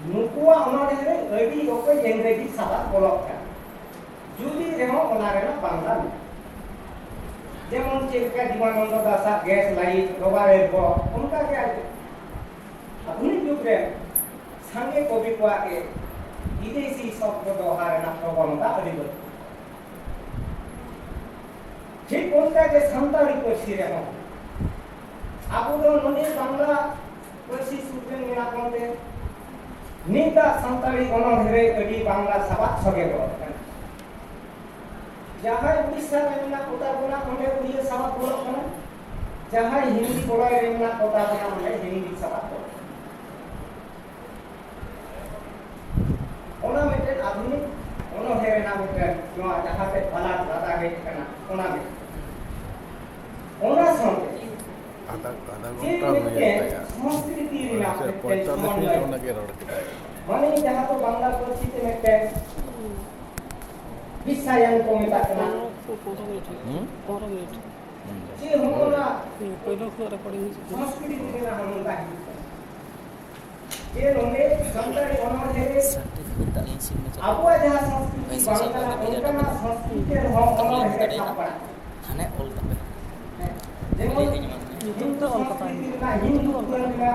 ᱱᱩᱠᱩᱣᱟᱜ ᱚᱱᱚᱬᱦᱮ ᱨᱮ ᱟᱹᱰᱤ ᱚᱠᱚᱡ ᱤᱝᱨᱮᱡᱤ ᱥᱟᱵᱟᱫ ᱵᱚᱞᱚᱜ ᱠᱟᱱᱟ, ᱡᱩᱫᱤ ᱨᱮᱦᱚᱸ ᱚᱱᱟ ᱨᱮᱱᱟᱜ ᱵᱟᱝᱞᱟ ᱢᱮᱱᱟᱜᱼᱟ᱾ ᱡᱮᱢᱚᱱ ᱪᱮᱫ ᱞᱮᱠᱟ ᱡᱤᱵᱟᱱᱚᱱᱫᱚ ᱫᱟᱥᱟᱜ ᱜᱮᱥ ᱞᱟᱭᱤᱴ, ᱨᱚᱵᱟᱨᱮᱨ ᱵᱚ, ᱚᱱᱠᱟ ᱜᱮ ᱟᱨ ᱪᱮᱫ᱾ ᱟᱫᱷᱩᱱᱤᱠ ᱡᱩᱜᱽ ᱨᱮ ᱥᱟᱸᱜᱮ ᱠᱚᱵᱤ ᱠᱚᱣᱟᱜ ᱜᱮ ᱵᱤᱫᱮᱥᱤ ᱥᱚᱵᱫᱚ ᱵᱮᱣᱦᱟᱨ ᱨᱮᱱᱟᱜ ᱯᱨᱚᱵᱚᱱᱚᱛᱟ ᱟᱹᱰᱤ ᱵᱟᱹᱲᱛᱤ᱾ ᱴᱷᱤᱠ ᱚᱱᱠᱟ ᱜᱮ ᱥᱟᱱᱛᱟᱲᱤ ᱯᱟᱹᱨᱥᱤ ᱨᱮᱦᱚᱸ ᱟᱵᱚ ᱫᱚ ᱱᱚᱰᱮ ᱵᱟᱝᱞᱟ ᱚᱱᱛᱮ ᱱᱤᱛᱟᱜ ᱥᱟᱱᱛᱟᱲᱤ ᱚᱱᱚᱬᱦᱮ ᱨᱮ ᱟᱹᱰᱤ ᱵᱟᱝᱞᱟ ᱥᱟᱵᱟᱫ ᱥᱚᱜᱮ ᱵᱚᱞᱚᱜ ᱠᱟᱱᱟ᱾ ᱡᱟᱦᱟᱸᱭ ᱩᱲᱤᱥᱥᱟ ᱨᱮ ᱢᱮᱱᱟᱜ ᱠᱚᱛᱟ ᱵᱚᱱᱟ, ᱚᱸᱰᱮ ᱩᱲᱤᱭᱟᱹ ᱥᱟᱵᱟᱫ ᱵᱚᱞᱚᱜ ᱠᱟᱱᱟ᱾ ᱡᱟᱦᱟᱸᱭ ᱦᱤᱱᱫᱤ ᱯᱚᱲᱚᱭ ᱨᱮ ᱢᱮᱱᱟᱜ ᱠᱚᱛᱟ ᱵᱚᱱᱟ, ᱚᱸᱰᱮ ᱦᱤᱱᱫᱤ ᱥᱟᱵᱟᱫ ᱵᱚᱞᱚᱜ ᱠᱟᱱᱟ᱾ ᱚᱱᱟ ᱢᱤᱫᱴᱮᱱ ᱟᱫᱷᱩᱱᱤᱠ ᱚᱱᱚᱬᱦᱮ ᱨᱮᱱᱟᱜ ᱢᱤᱫᱴᱮᱱ ᱱᱚᱣᱟ ᱡᱟᱦᱟᱸ ᱛᱮ ᱵᱟᱞᱟᱫ ᱞᱟᱫᱟ ᱦᱮᱡ ᱠᱟᱱᱟ, ᱚᱱᱟ ᱢᱤᱫᱴᱮᱱ᱾ ᱚᱱᱟ ᱥᱟᱶᱛᱮ ᱟᱫᱷᱟ, ᱟᱫᱷᱟ ᱡᱮ ᱜᱷᱚᱱᱴᱟ ᱦᱩᱭᱮᱱ ᱢᱤᱫᱴᱮᱱ ᱛᱟᱭᱟ᱾ ᱥᱚᱝᱥᱠᱨᱤᱛᱤ ᱨᱮᱱᱟᱜ ᱥᱮ ᱢᱤᱫᱴᱮᱱ ᱯᱚᱸᱭᱛᱟᱞᱞᱤᱥ ᱢᱤᱱᱤᱴ ᱥᱚᱢᱚᱱᱵᱚᱭ, ᱚᱱᱟ ᱜᱮ ᱨᱚᱲ ᱠᱮᱫᱟᱭ᱾ ᱢᱟᱱᱮ ᱡᱟᱦᱟᱸ ᱫᱚ ᱵᱟᱝᱞᱟ ᱯᱟᱹᱨᱥᱤ ᱛᱮ ᱢᱤᱫᱴᱮᱱ ᱵᱤᱥᱥᱟᱭᱟᱱ ᱠᱚ ᱢᱮᱛᱟᱜ ᱠᱟᱱᱟ᱾ ᱯᱚᱱᱨᱚ, ᱯᱚᱱᱨᱚ ᱢᱤᱱᱤᱴ ᱦᱩᱭᱩᱜ ᱠᱟᱱᱟ᱾ ᱦᱩᱸ? ᱯᱚᱱᱨᱚ ᱢᱤᱱᱤᱴ᱾ ᱦᱩᱸ᱾ ᱡᱮ ᱦᱚᱸᱜᱼᱚ ᱱᱟ ᱦᱩᱸ, ᱯᱳᱭᱞᱳ ᱠᱷᱚᱱᱟᱜ ᱨᱮᱠᱚᱨᱰᱤᱝ ᱦᱤᱡᱩᱜ ᱠᱟᱱᱟ᱾ ᱥᱚᱝᱥᱠᱨᱤᱛᱤ ᱨᱮᱱᱟᱜ ᱦᱚᱸ ᱱᱚᱝᱠᱟ ᱦᱤᱡᱩᱜ ᱠᱟᱱᱟ᱾ ᱡᱮ ᱱᱚᱰᱮ ᱥᱟᱱᱛᱟᱲᱤ ᱚᱱᱚᱬᱦᱮ ᱨᱮ ᱥᱟᱨᱴᱤᱯᱷᱤᱠᱮᱴ ᱟᱹᱞᱤᱧ ᱥᱤᱜᱽᱱᱮᱪᱟᱨ ᱟᱵᱚᱣᱟᱜ ᱡᱟᱦᱟᱸ ᱥᱚᱝᱥᱠᱨᱤᱛᱤ ᱵᱟᱝ ᱠᱟᱱᱟ, ᱚᱱᱠᱟᱱᱟᱜ ᱥᱚᱝᱥᱠᱨᱤᱛᱤ ᱨᱮᱦᱚᱸ ᱚᱱᱚᱬᱦᱮ ᱨᱮ ᱥᱟᱵ ᱯᱟᱲᱟᱜ᱾ ᱦᱟᱱᱮ ᱚᱞ ᱛᱟᱯᱮ᱾ ᱦᱮᱸ, ᱡᱮᱢᱚᱱ ᱧᱩᱛᱩᱢ ᱛᱮ ᱚᱞ ᱠᱟᱛᱟ ᱥᱚᱝᱥᱠᱨᱤᱛᱤ ᱨᱮᱱᱟᱜ ᱧᱩᱛᱩᱢ ᱛᱮ ᱚᱞ ᱠᱟᱛᱟ᱾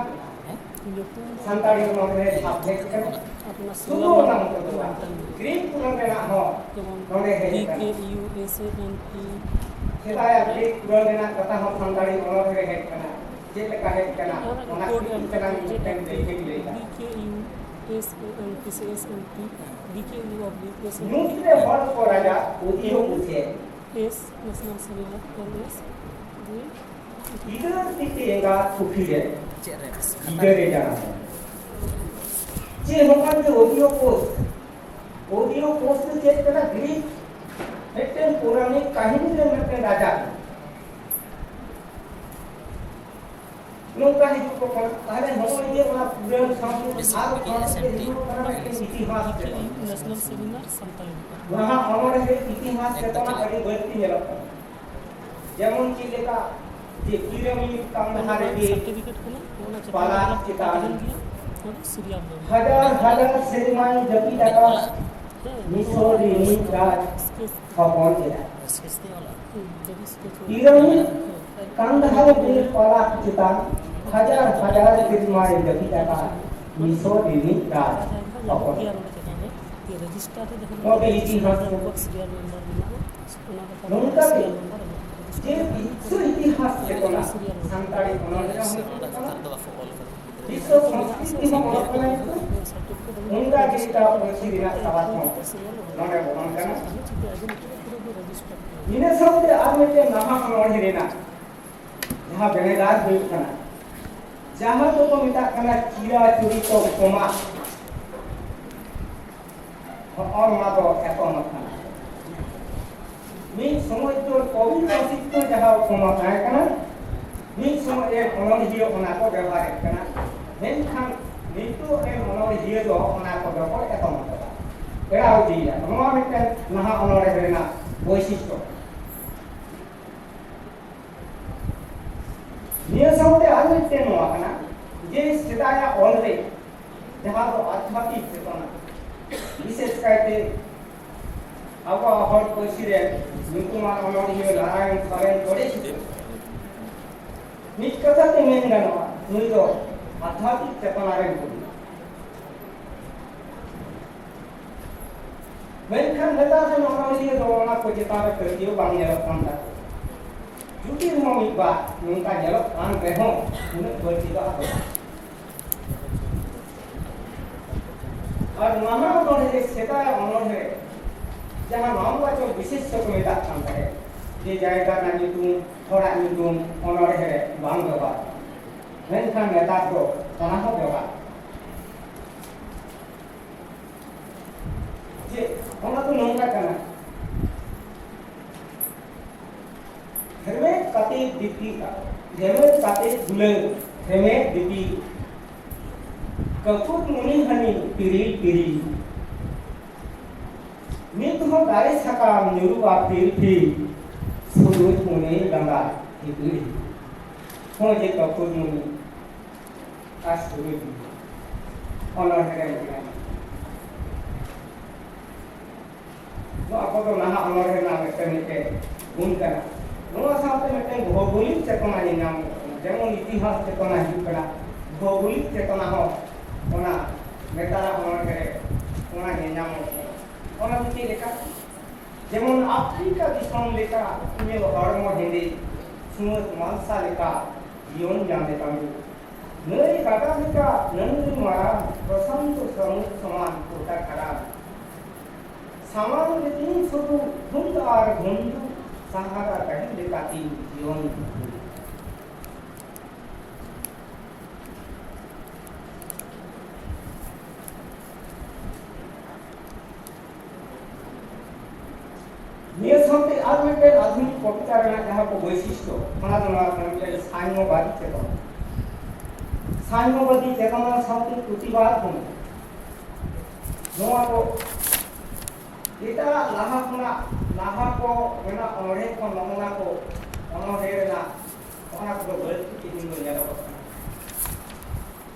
ᱦᱮᱸ? ᱧᱩᱛᱩᱢ ᱫᱚ ᱥᱟᱱᱛᱟᱲᱤ ᱚᱱᱚᱬᱦᱮ ᱨᱮ ᱥᱟᱵ ᱦᱮᱡ ᱠᱟᱱᱟ᱾ ᱟᱯᱱᱟᱨ ᱥᱩᱫᱷᱩ ᱥᱩᱨ ᱚᱱᱟ ᱢᱚᱛᱚ ᱫᱚ ᱵᱟᱝ, ᱢᱮᱱᱛᱮ᱾ ᱜᱨᱤᱠ ᱯᱩᱨᱟᱹᱱ ᱨᱮᱱᱟᱜ ᱦᱚᱸ ᱡᱮᱢᱚᱱ ᱱᱚᱰᱮ ᱦᱮᱡ ᱟᱠᱟᱱᱟ᱾ B K U S A N T. ᱥᱮᱫᱟᱭᱟᱜ ᱜᱨᱤᱠ ᱯᱩᱨᱟᱹᱱ ᱨᱮᱱᱟᱜ ᱠᱟᱛᱷᱟ ᱦᱚᱸ ᱥᱟᱱᱛᱟᱲᱤ ᱚᱱᱚᱬᱦᱮ ᱨᱮ ᱦᱮᱡ ᱟᱠᱟᱱᱟ᱾ ᱪᱮᱫ ᱞᱮᱠᱟ ᱦᱮᱡ ᱟᱠᱟᱱᱟ, ᱚᱱᱟ ᱚᱱᱟ ᱠᱚ ᱠᱷᱟᱹᱛᱤᱨ ᱮᱢ ᱛᱮᱞᱟᱝ ᱠᱟᱛᱮ ᱢᱤᱫᱴᱮᱱ ᱡᱮᱴᱟ ᱫᱟᱹᱭᱠᱟᱹᱧ ᱞᱟᱹᱭ ᱮᱫᱟ᱾ B K U S A N T C S N T, B K U of the S N T. ᱱᱩᱠᱨᱮ ᱦᱚᱲ ᱠᱚ ᱨᱟᱡᱟ ᱩᱫᱤᱭᱳ ᱩᱥᱮ᱾ S national seminar N S D ᱜᱤᱫᱟᱹᱨ ᱛᱤᱛᱤ ᱮᱸᱜᱟᱛ ᱯᱩᱛᱷᱤ ᱨᱮ ᱪᱮᱫ ᱨᱮ? ᱜᱤᱫᱟᱹᱨᱮ ᱡᱟᱱᱟᱢ᱾ ᱪᱮ ᱱᱚᱝᱠᱟᱱ ᱜᱮ ᱚᱰᱤᱭᱳ ᱠᱳᱨᱥ, ᱚᱰᱤᱭᱳ ᱠᱳᱨᱥ ᱫᱚ ᱪᱮᱫ ᱠᱟᱱᱟ? ᱜᱨᱤᱠ ᱢᱤᱫᱴᱮᱱ ᱯᱳᱨᱟᱱᱤᱠ ᱠᱟᱹᱦᱱᱤ ᱨᱮ ᱢᱤᱫᱴᱮᱱ ᱨᱟᱡᱟ ᱠᱟᱱᱟ᱾ ᱱᱚᱝᱠᱟ ᱦᱤᱡᱩᱜ ᱠᱚ ᱠᱟᱱᱟ᱾ ᱛᱟᱦᱞᱮ ᱱᱚᱜᱼᱚᱭ ᱡᱮ ᱚᱱᱟ ᱯᱩᱨᱟᱹᱱ ᱥᱟᱶᱛᱮ ᱵᱮᱥᱤ ᱟᱨ ᱵᱤ ᱮᱥ ᱮᱱ ᱴᱤ ᱦᱤᱡᱩᱜ ᱠᱟᱱᱟ, ᱢᱤᱫᱴᱮᱱ ᱤᱛᱤᱦᱟᱥ ᱨᱮ᱾ National seminar Santali. ᱱᱟᱦᱟᱜ ᱚᱱᱚᱬᱦᱮ ᱤᱛᱤᱦᱟᱥ ᱪᱮᱛᱟᱱ ᱟᱹᱰᱤ ᱵᱟᱹᱲᱛᱤ ᱧᱮᱞᱚᱜ ᱠᱟᱱᱟ᱾ ᱡᱮᱢᱚᱱ ᱪᱮᱫ ᱞᱮᱠᱟ ᱡᱮ ᱯᱤᱨᱟᱹᱢᱤ ᱠᱟᱱᱫᱷᱟ ᱨᱮᱜᱮ ᱥᱟᱨᱴᱤᱯᱷᱤᱠᱮᱴ ᱠᱟᱱᱟ, ᱚᱱᱟ ᱪᱮᱛᱟᱱ ᱯᱟᱞᱟ ᱨᱮ ᱪᱮᱛᱟᱱ ᱜᱮᱭᱟ, ᱚᱱᱟ ᱫᱚ ᱥᱤᱨᱤᱭᱟᱞ ᱱᱟᱢᱵᱟᱨ᱾ ᱦᱟᱡᱟᱨ ᱦᱟᱡᱟᱨ ᱥᱮᱨᱢᱟᱭ ᱡᱟᱹᱯᱤᱫ ᱟᱠᱟᱫ ᱦᱮᱸ, ᱢᱤᱥᱚᱨ ᱨᱤᱱᱤᱡ ᱨᱟᱡᱽ ᱦᱚᱯᱚᱱ ᱮᱨᱟ᱾ ᱦᱩᱸ, ᱡᱟᱹᱯᱤᱫ ᱥᱠᱮᱪ᱾ ᱯᱤᱨᱟᱹᱢᱤᱰ ᱠᱟᱱᱫᱷᱟ ᱨᱮ ᱯᱟᱞᱟ ᱪᱮᱛᱟᱱ ᱦᱟᱡᱟᱨ ᱦᱟᱡᱟᱨ ᱥᱮᱨᱢᱟᱭ ᱡᱟᱹᱯᱤᱫ ᱟᱠᱟᱫ ᱢᱤᱥᱚᱨ ᱨᱤᱱᱤᱡ ᱨᱟᱡᱽ ᱦᱚᱯᱚᱱ ᱮᱨᱟ᱾ ᱨᱮᱡᱤᱥᱴᱟᱨ ᱨᱮ ᱡᱟᱦᱟᱸ ᱱᱚᱰᱮ ᱤᱛᱤᱦᱟᱥ ᱠᱚ ᱥᱤᱨᱤᱭᱟᱞ ᱱᱟᱢᱵᱟᱨ ᱢᱮᱱᱟᱜᱼᱟ, ᱚᱱᱟ ᱞᱮᱠᱟᱛᱮ ᱱᱚᱝᱠᱟ ᱜᱮ ᱥᱤᱨᱤᱭᱟᱞ ᱱᱟᱢᱵᱟᱨ ᱮᱢᱚᱜ ᱠᱟᱱᱟ᱾ ᱡᱮ ᱵᱤᱥᱥᱚ ᱤᱛᱤᱦᱟᱥ ᱪᱮᱛᱚᱱᱟ ᱥᱟᱱᱛᱟᱲᱤ ᱚᱱᱚᱬᱦᱮ ᱨᱮᱦᱚᱸ ᱦᱤᱡᱩᱜ ᱠᱟᱱᱟ, ᱵᱤᱥᱥᱚ ᱥᱚᱝᱥᱠᱨᱤᱛ ᱚᱞᱚᱜ ᱠᱟᱱᱟ, ᱚᱱᱠᱟ ᱜᱮ ᱮᱴᱟᱜ ᱯᱟᱹᱨᱥᱤ ᱨᱮᱱᱟᱜ ᱥᱟᱵᱟᱫ ᱦᱚᱸ ᱱᱚᱰᱮ ᱵᱚᱞᱚᱱ ᱠᱟᱱᱟ᱾ ᱤᱱᱟᱹ ᱥᱟᱶᱛᱮ ᱟᱨ ᱢᱤᱫᱴᱮᱱ ᱱᱟᱦᱟᱜ ᱚᱱᱚᱬᱦᱮ ᱨᱮᱱᱟᱜ ᱡᱟᱦᱟᱸ ᱵᱮᱱᱮᱫᱟᱨ ᱦᱩᱭᱩᱜ ᱠᱟᱱᱟ, ᱡᱟᱦᱟᱸ ᱫᱚᱠᱚ ᱢᱮᱛᱟᱜ ᱠᱟᱱᱟ ᱪᱤᱨᱟ ᱪᱩᱨᱤᱛ ᱩᱯᱚᱢᱟ᱾ ᱦᱚᱸᱜᱼᱚ ᱱᱚᱣᱟ ᱫᱚ ᱮᱛᱚᱢ ᱟᱠᱟᱱᱟ᱾ ᱢᱤᱫ ᱥᱚᱢᱚᱭ ᱫᱚ ᱠᱚᱵᱤ ᱯᱨᱚᱥᱤᱫᱷᱚ ᱡᱟᱦᱟᱸ ᱩᱯᱚᱢᱟ ᱛᱟᱦᱮᱸ ᱠᱟᱱᱟ, ᱢᱤᱫ ᱥᱚᱢᱚᱭ ᱨᱮ ᱚᱱᱚᱬᱦᱤᱭᱟᱹ ᱚᱱᱟ ᱠᱚ ᱵᱮᱵᱚᱦᱟᱨᱮᱫ ᱠᱟᱱᱟ᱾ ᱢᱮᱱᱠᱷᱟᱱ ᱱᱤᱛᱚᱜ ᱨᱮᱱ ᱚᱱᱚᱬᱦᱤᱭᱟᱹ ᱫᱚ ᱚᱱᱟ ᱠᱚᱫᱚ ᱠᱚ ᱮᱛᱚᱢ ᱟᱠᱟᱫᱟ, ᱮᱲᱟᱣ ᱤᱫᱤᱭᱮᱫᱟ᱾ ᱱᱚᱣᱟ ᱢᱤᱫᱴᱮᱱ ᱱᱟᱦᱟᱜ ᱚᱱᱚᱬᱦᱮ ᱨᱮᱱᱟᱜ ᱵᱳᱭᱥᱤᱥᱴᱚ᱾ ᱱᱤᱭᱟᱹ ᱥᱟᱶᱛᱮ ᱟᱨ ᱢᱤᱫᱴᱮᱱ ᱱᱚᱣᱟ ᱠᱟᱱᱟ ᱡᱮ ᱥᱮᱫᱟᱭᱟᱜ ᱚᱞ ᱨᱮ ᱡᱟᱦᱟᱸ ᱫᱚ ᱟᱫᱷᱭᱟᱛᱢᱤᱠ ᱪᱮᱛᱚᱱᱟ, ᱵᱤᱥᱮᱥ ᱠᱟᱭᱛᱮ ᱟᱵᱚᱣᱟᱜ ᱦᱚᱲ ᱯᱟᱹᱨᱥᱤ ᱨᱮ ᱧᱩᱛᱩᱢᱟᱱ ᱚᱱᱚᱬᱦᱤᱭᱟᱹ ᱱᱟᱨᱟᱭᱚᱱ ᱥᱚᱨᱮᱱ ᱠᱚᱲᱮ ᱥᱤᱥᱩ, ᱢᱤᱫ ᱠᱟᱛᱷᱟ ᱛᱮ ᱢᱮᱱ ᱜᱟᱱᱚᱜᱼᱟ, ᱱᱩᱭ ᱫᱚ ᱟᱫᱷᱭᱟᱛᱢᱤᱠ ᱪᱮᱛᱚᱱᱟ ᱨᱮᱱ ᱠᱚᱵᱤ᱾ ᱢᱮᱱᱠᱷᱟᱱ ᱱᱮᱛᱟᱨ ᱨᱮᱱ ᱚᱱᱚᱬᱦᱤᱭᱟᱹ ᱫᱚ ᱚᱱᱟ ᱠᱚ ᱪᱮᱛᱟᱱ ᱨᱮ ᱯᱟᱹᱛᱭᱟᱹᱣ ᱵᱟᱝ ᱧᱮᱞᱚᱜ ᱠᱟᱱ ᱛᱟᱠᱚᱣᱟ᱾ ᱡᱩᱫᱤ ᱨᱮᱦᱚᱸ ᱢᱤᱫ ᱵᱟᱨ ᱱᱚᱝᱠᱟ ᱧᱮᱞᱚᱜ ᱠᱟᱱ ᱨᱮᱦᱚᱸ, ᱩᱱᱟᱹᱜ ᱵᱟᱹᱲᱛᱤ ᱫᱚ ᱟᱫᱚ ᱵᱟᱝ᱾ ᱟᱨ ᱱᱟᱦᱟᱜ ᱚᱱᱚᱬᱦᱮ ᱨᱮ, ᱥᱮᱫᱟᱭ ᱚᱱᱚᱬᱦᱮ ᱨᱮ ᱡᱟᱦᱟᱸ ᱱᱟᱢᱵᱟᱪᱚᱠ ᱵᱤᱥᱮᱥᱭᱚ ᱠᱚ ᱢᱮᱛᱟᱜ ᱠᱟᱱ ᱛᱟᱦᱮᱸᱫ, ᱡᱮ ᱡᱟᱭᱜᱟ ᱨᱮᱱᱟᱜ ᱧᱩᱛᱩᱢ, ᱦᱚᱲᱟᱜ ᱧᱩᱛᱩᱢ ᱚᱱᱚᱬᱦᱮ ᱨᱮ ᱵᱟᱝ ᱵᱮᱵᱚᱦᱟᱨ, ᱢᱮᱱᱠᱷᱟᱱ ᱱᱮᱛᱟᱨ ᱫᱚ ᱚᱱᱟ ᱦᱚᱸ ᱵᱮᱵᱚᱦᱟᱨ᱾ ᱡᱮ ᱚᱱᱟ ᱫᱚ ᱱᱚᱝᱠᱟ ᱠᱟᱱᱟ, ᱦᱮᱨᱢᱮᱫ ᱠᱟᱛᱮ ᱫᱤᱯᱤᱞ, ᱦᱮᱨᱢᱮᱫ ᱠᱟᱛᱮ ᱫᱩᱞᱟᱹᱲ, ᱦᱮᱨᱢᱮᱫ ᱫᱤᱯᱤᱞ, ᱠᱟᱹᱯᱩᱨ ᱢᱩᱱᱤ ᱦᱟᱹᱱᱤ ᱯᱤᱨᱤᱞ ᱯᱤᱨᱤᱞ᱾ ᱱᱤᱛ ᱦᱚᱸ ᱫᱟᱨᱮ ᱥᱟᱠᱟᱢ ᱧᱩᱨᱩᱜᱼᱟ ᱯᱤᱞ ᱯᱤᱞ, ᱥᱩᱨᱩᱡ ᱢᱩᱱᱤ ᱰᱟᱸᱰᱟ ᱦᱤᱯᱤᱲ ᱦᱤᱯᱤᱲ᱾ ᱦᱚᱸ ᱡᱮ ᱠᱟᱹᱯᱩᱨ ᱢᱩᱱᱤ ᱟᱨ ᱥᱩᱨᱩᱡ ᱢᱩᱱᱤ ᱚᱱᱚᱬᱦᱮ ᱨᱮ ᱢᱮᱱᱟᱜᱼᱟ᱾ ᱱᱚᱣᱟ ᱠᱚᱫᱚ ᱱᱟᱦᱟᱜ ᱚᱱᱚᱬᱦᱮ ᱨᱮᱱᱟᱜ ᱢᱤᱫᱴᱮᱱ, ᱢᱤᱫᱴᱮᱱ ᱜᱩᱱ ᱠᱟᱱᱟ᱾ ᱱᱚᱣᱟ ᱥᱟᱶᱛᱮ ᱢᱤᱫᱴᱮᱱ ᱵᱷᱳᱜᱳᱞᱤᱠ ᱪᱮᱛᱚᱱᱟ ᱧᱮᱧᱟᱢᱚᱜ ᱠᱟᱱᱟ, ᱡᱮᱢᱚᱱ ᱤᱛᱤᱦᱟᱥ ᱪᱮᱛᱚᱱᱟ ᱦᱤᱡᱩᱜ ᱠᱟᱱᱟ, ᱵᱷᱳᱜᱳᱞᱤᱠ ᱪᱮᱛᱚᱱᱟ ᱦᱚᱸ ᱚᱱᱟ ᱱᱮᱛᱟᱨᱟᱜ ᱚᱱᱚᱬᱦᱮ ᱨᱮ ᱚᱱᱟ ᱧᱮᱧᱟᱢᱚᱜ ᱠᱟᱱᱟ᱾ ᱚᱱᱟ ᱫᱚ ᱪᱮᱫ ᱞᱮᱠᱟ? ᱡᱮᱢᱚᱱ ᱟᱯᱷᱨᱤᱠᱟ ᱫᱤᱥᱚᱢ ᱞᱮᱠᱟ ᱤᱧᱟᱹᱜ ᱦᱚᱲᱢᱚ ᱦᱮᱸᱫᱮ, ᱥᱩᱢᱟᱹᱫ ᱢᱟᱞᱥᱟ ᱞᱮᱠᱟ ᱡᱤᱭᱚᱱ ᱧᱟᱢ ᱞᱮᱠᱟᱢ ᱵᱩᱡᱷᱟᱹᱣᱟ᱾ ᱱᱟᱹᱭ ᱜᱟᱰᱟ ᱞᱮᱠᱟ ᱱᱟᱹᱝᱨᱤ ᱢᱟᱨᱟᱝ, ᱯᱨᱚᱥᱟᱱᱛᱚ ᱥᱟᱹᱢᱩᱫ ᱥᱚᱢᱟᱱ ᱜᱚᱴᱟ ᱠᱷᱟᱨᱟᱝ᱾ ᱥᱟᱢᱟᱝ ᱨᱮ ᱛᱤᱧ ᱥᱩᱫᱷᱩ ᱫᱷᱩᱸᱫ ᱟᱨ ᱫᱷᱩᱸᱫᱩ, ᱥᱟᱦᱟᱨᱟ ᱰᱟᱹᱦᱤ ᱞᱮᱠᱟ ᱛᱤᱧ ᱡᱤᱭᱚᱱ ᱫᱷᱩᱸᱫᱩ᱾ ᱱᱤᱭᱟᱹ ᱥᱟᱶᱛᱮ ᱟᱨ ᱢᱤᱫᱴᱮᱱ ᱟᱫᱷᱩᱱᱤᱠ ᱠᱚᱵᱤᱛᱟ ᱨᱮᱱᱟᱜ ᱡᱟᱦᱟᱸ ᱠᱚ ᱵᱳᱭᱥᱤᱥᱴᱚ, ᱚᱱᱟ ᱫᱚ ᱱᱚᱣᱟ ᱠᱟᱱᱟ, ᱢᱤᱫᱴᱮᱱ ᱥᱟᱭᱱᱚᱵᱟᱫᱤ ᱪᱮᱛᱚᱱᱟ᱾ ᱥᱟᱭᱱᱚᱵᱟᱫᱤ ᱪᱮᱛᱚᱱᱟ ᱥᱟᱶᱛᱮ ᱯᱨᱚᱛᱤᱵᱟᱫ ᱦᱚᱸ ᱢᱮᱱᱟᱜᱼᱟ᱾ ᱱᱚᱣᱟ ᱠᱚ ᱮᱴᱟᱜ ᱞᱟᱦᱟ ᱠᱷᱚᱱᱟᱜ, ᱞᱟᱦᱟ ᱠᱚ ᱨᱮᱱᱟᱜ ᱚᱱᱚᱬᱦᱮ ᱠᱷᱚᱱ ᱱᱚᱜᱼᱚ ᱱᱟ ᱠᱚ ᱚᱱᱚᱬᱦᱮ ᱨᱮᱱᱟᱜ ᱚᱱᱟ ᱠᱚᱫᱚ ᱵᱟᱹᱲᱛᱤ ᱛᱮᱦᱮᱧ ᱫᱚ ᱧᱮᱞᱚᱜᱚᱜ ᱠᱟᱱᱟ᱾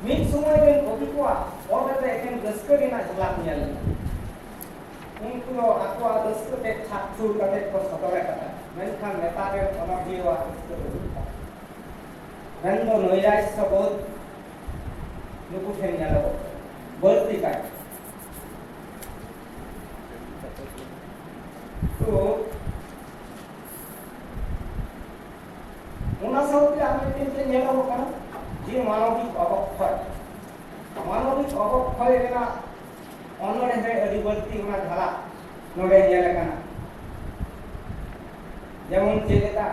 ᱢᱤᱫ ᱥᱚᱢᱚᱭ ᱨᱮᱱ ᱠᱚᱵᱤ ᱠᱚᱣᱟᱜ ᱚᱞ ᱨᱮᱫᱚ ᱮᱠᱮᱱ ᱨᱟᱹᱥᱠᱟᱹ ᱨᱮᱱᱟᱜ ᱡᱷᱟᱞᱟᱠ ᱧᱮᱞ ᱞᱮᱱᱟ᱾ ᱩᱱᱠᱩ ᱫᱚ ᱟᱠᱚᱣᱟᱜ ᱨᱟᱹᱥᱠᱟᱹ ᱛᱮ ᱪᱷᱟᱯ ᱪᱷᱩᱲ ᱠᱟᱛᱮ ᱠᱚ ᱥᱚᱫᱚᱨ ᱟᱠᱟᱫᱟ, ᱢᱮᱱᱠᱷᱟᱱ ᱱᱮᱛᱟᱨ ᱨᱮᱱ ᱚᱱᱚᱬᱦᱤᱭᱟᱹᱣᱟᱜ ᱨᱟᱹᱥᱠᱟᱹ ᱫᱚ ᱵᱟᱹᱱᱩᱜ ᱛᱟᱠᱚᱣᱟ᱾ ᱢᱮᱱᱫᱚ ᱱᱳᱭᱨᱟᱥᱥᱚ ᱵᱳᱫᱷ ᱱᱩᱠᱩ ᱴᱷᱮᱱ ᱧᱮᱞᱚᱜᱚᱜ ᱠᱟᱱᱟ ᱵᱟᱹᱲᱛᱤ ᱠᱟᱭ᱾ ᱛᱚ, ᱚᱱᱟ ᱥᱟᱶᱛᱮ ᱟᱨ ᱢᱤᱫᱴᱮᱱ ᱪᱮᱫ ᱧᱮᱞᱚᱜᱚᱜ ᱠᱟᱱᱟ, ᱡᱮ ᱢᱟᱱᱚᱵᱤᱠ ᱚᱵᱚᱠᱠᱷᱚᱭ, ᱢᱟᱱᱚᱵᱤᱠ ᱚᱵᱚᱠᱠᱷᱚᱭ ᱨᱮᱱᱟᱜ ᱚᱱᱚᱬᱦᱮ ᱨᱮ ᱟᱹᱰᱤ ᱵᱟᱹᱲᱛᱤ ᱚᱱᱟ ᱡᱷᱟᱞᱟᱠ ᱱᱚᱰᱮ ᱧᱮᱞ ᱟᱠᱟᱱᱟ᱾ ᱡᱮᱢᱚᱱ ᱪᱮᱫ ᱞᱮᱠᱟ,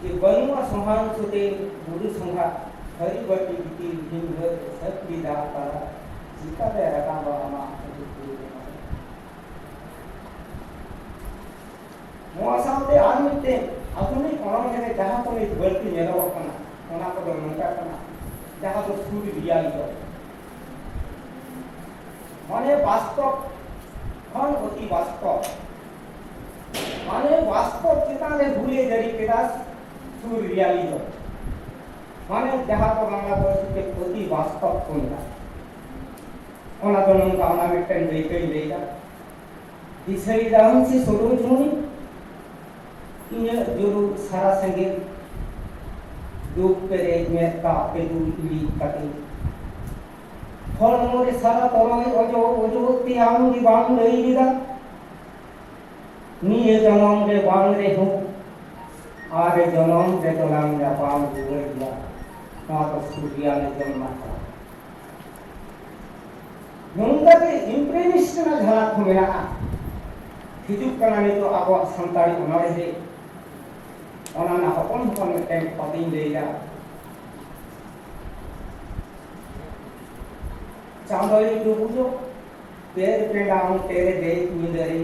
ᱡᱮ ᱵᱟᱹᱱᱩᱜᱼᱟ ᱥᱚᱦᱟᱱ ᱥᱩᱛᱮᱞ ᱵᱩᱨᱩ ᱥᱚᱸᱜᱷᱟ, ᱛᱷᱟᱹᱨᱤ ᱵᱟᱹᱴᱤ ᱜᱤᱛᱤᱞ ᱵᱷᱤᱢᱵᱷᱟᱹ ᱥᱟᱹᱠᱲᱤ ᱫᱟᱜ ᱛᱟᱞᱟ, ᱪᱤᱠᱟᱹᱛᱮ ᱨᱟᱠᱟᱵᱟ ᱟᱢᱟᱜ ᱟᱹᱰᱤ ᱠᱩᱲᱤ ᱨᱮᱱᱟᱜ᱾ ᱱᱚᱣᱟ ᱥᱟᱶᱛᱮ ᱟᱨ ᱢᱤᱫᱴᱮᱱ ᱟᱫᱷᱩᱱᱤᱠ ᱚᱱᱚᱬᱦᱮ ᱨᱮ ᱡᱟᱦᱟᱸ ᱠᱚ ᱱᱤᱛ ᱵᱟᱹᱲᱛᱤ ᱧᱮᱞᱚᱜᱚᱜ ᱠᱟᱱᱟ, ᱚᱱᱟ ᱠᱚᱫᱚ ᱱᱚᱝᱠᱟ ᱠᱟᱱᱟ, ᱡᱟᱦᱟᱸ ᱫᱚ ᱥᱩᱨ ᱨᱮᱭᱟᱞ ᱫᱚ ᱢᱟᱱᱮ ᱵᱟᱥᱛᱚᱵ ᱠᱷᱚᱱ ᱚᱛᱤ ᱵᱟᱥᱛᱚᱵ, ᱢᱟᱱᱮ ᱵᱟᱥᱛᱚᱵ ᱪᱮᱛᱟᱱ ᱨᱮ ᱵᱷᱩᱞᱮ ᱡᱟᱹᱨᱤ ᱠᱮᱫᱟ ᱥᱩᱨ ᱨᱮᱭᱟᱞᱤ ᱫᱚ, ᱢᱟᱱᱮ ᱡᱟᱦᱟᱸ ᱫᱚ ᱵᱟᱝᱞᱟ ᱯᱟᱹᱨᱥᱤ ᱛᱮ ᱚᱛᱤ ᱵᱟᱥᱛᱚᱵ ᱠᱚ ᱢᱮᱛᱟᱜᱼᱟ᱾ ᱚᱱᱟ ᱫᱚ ᱱᱚᱝᱠᱟ, ᱚᱱᱟ ᱢᱤᱫᱴᱮᱱ ᱫᱟᱹᱭᱠᱟᱹᱧ ᱞᱟᱹᱭᱫᱟ᱾ ᱫᱤᱥᱟᱹᱭᱮᱫᱟᱢ ᱥᱮ ᱥᱚᱨᱳᱡᱽᱢᱚᱱᱤ, ᱤᱧᱟᱹᱜ ᱡᱩᱨᱩᱜ ᱥᱟᱨᱟ ᱥᱮᱸᱜᱮᱞ, ᱫᱩᱠ ᱯᱮᱨᱮᱡ ᱢᱮᱫ ᱫᱟᱜ ᱛᱮ ᱫᱩᱞ ᱤᱲᱤᱡ ᱠᱟᱛᱮ, ᱦᱚᱲᱢᱚ ᱨᱮ ᱥᱟᱨᱟ ᱛᱚᱨᱚᱡ ᱚᱡᱚᱜ ᱚᱡᱚᱜ ᱛᱮ ᱟᱢ ᱜᱮ ᱵᱟᱢ ᱞᱟᱹᱭ ᱞᱮᱫᱟ, ᱱᱤᱭᱟᱹ ᱡᱚᱱᱚᱢ ᱨᱮ ᱵᱟᱝ ᱨᱮᱦᱚᱸ ᱟᱨ ᱡᱚᱱᱚᱢ ᱨᱮᱫᱚ ᱞᱟᱝ ᱧᱟᱯᱟᱢ ᱨᱩᱣᱟᱹᱲ ᱜᱮᱭᱟ᱾ ᱱᱚᱣᱟ ᱫᱚ ᱥᱩᱨᱤᱭᱟᱞᱤᱡᱚᱢ ᱢᱟᱛᱨᱟ᱾ ᱱᱚᱝᱠᱟ ᱜᱮ ᱤᱢᱯᱨᱮᱱᱤᱥᱴ ᱨᱮᱱᱟᱜ ᱡᱷᱟᱞᱟᱠ ᱦᱚᱸ ᱢᱮᱱᱟᱜᱼᱟ᱾ ᱦᱤᱡᱩᱜ ᱠᱟᱱᱟ ᱱᱤᱛᱚᱜ ᱟᱵᱚᱣᱟᱜ ᱥᱟᱱᱛᱟᱲᱤ ᱚᱱᱚᱬᱦᱮ᱾ ᱚᱱᱟ ᱨᱮᱱᱟᱜ ᱦᱚᱯᱚᱱ ᱦᱚᱯᱚᱱ ᱢᱤᱫᱴᱮᱱ ᱯᱚᱫᱤᱧ ᱞᱟᱹᱭᱟ᱾ ᱪᱟᱸᱫᱚᱭ ᱰᱩᱵᱩᱡᱚᱜ ᱯᱮᱨ ᱯᱮᱸᱰᱟᱝ ᱯᱮᱨᱮ ᱫᱮᱡ ᱧᱤᱫᱟᱹᱨᱮ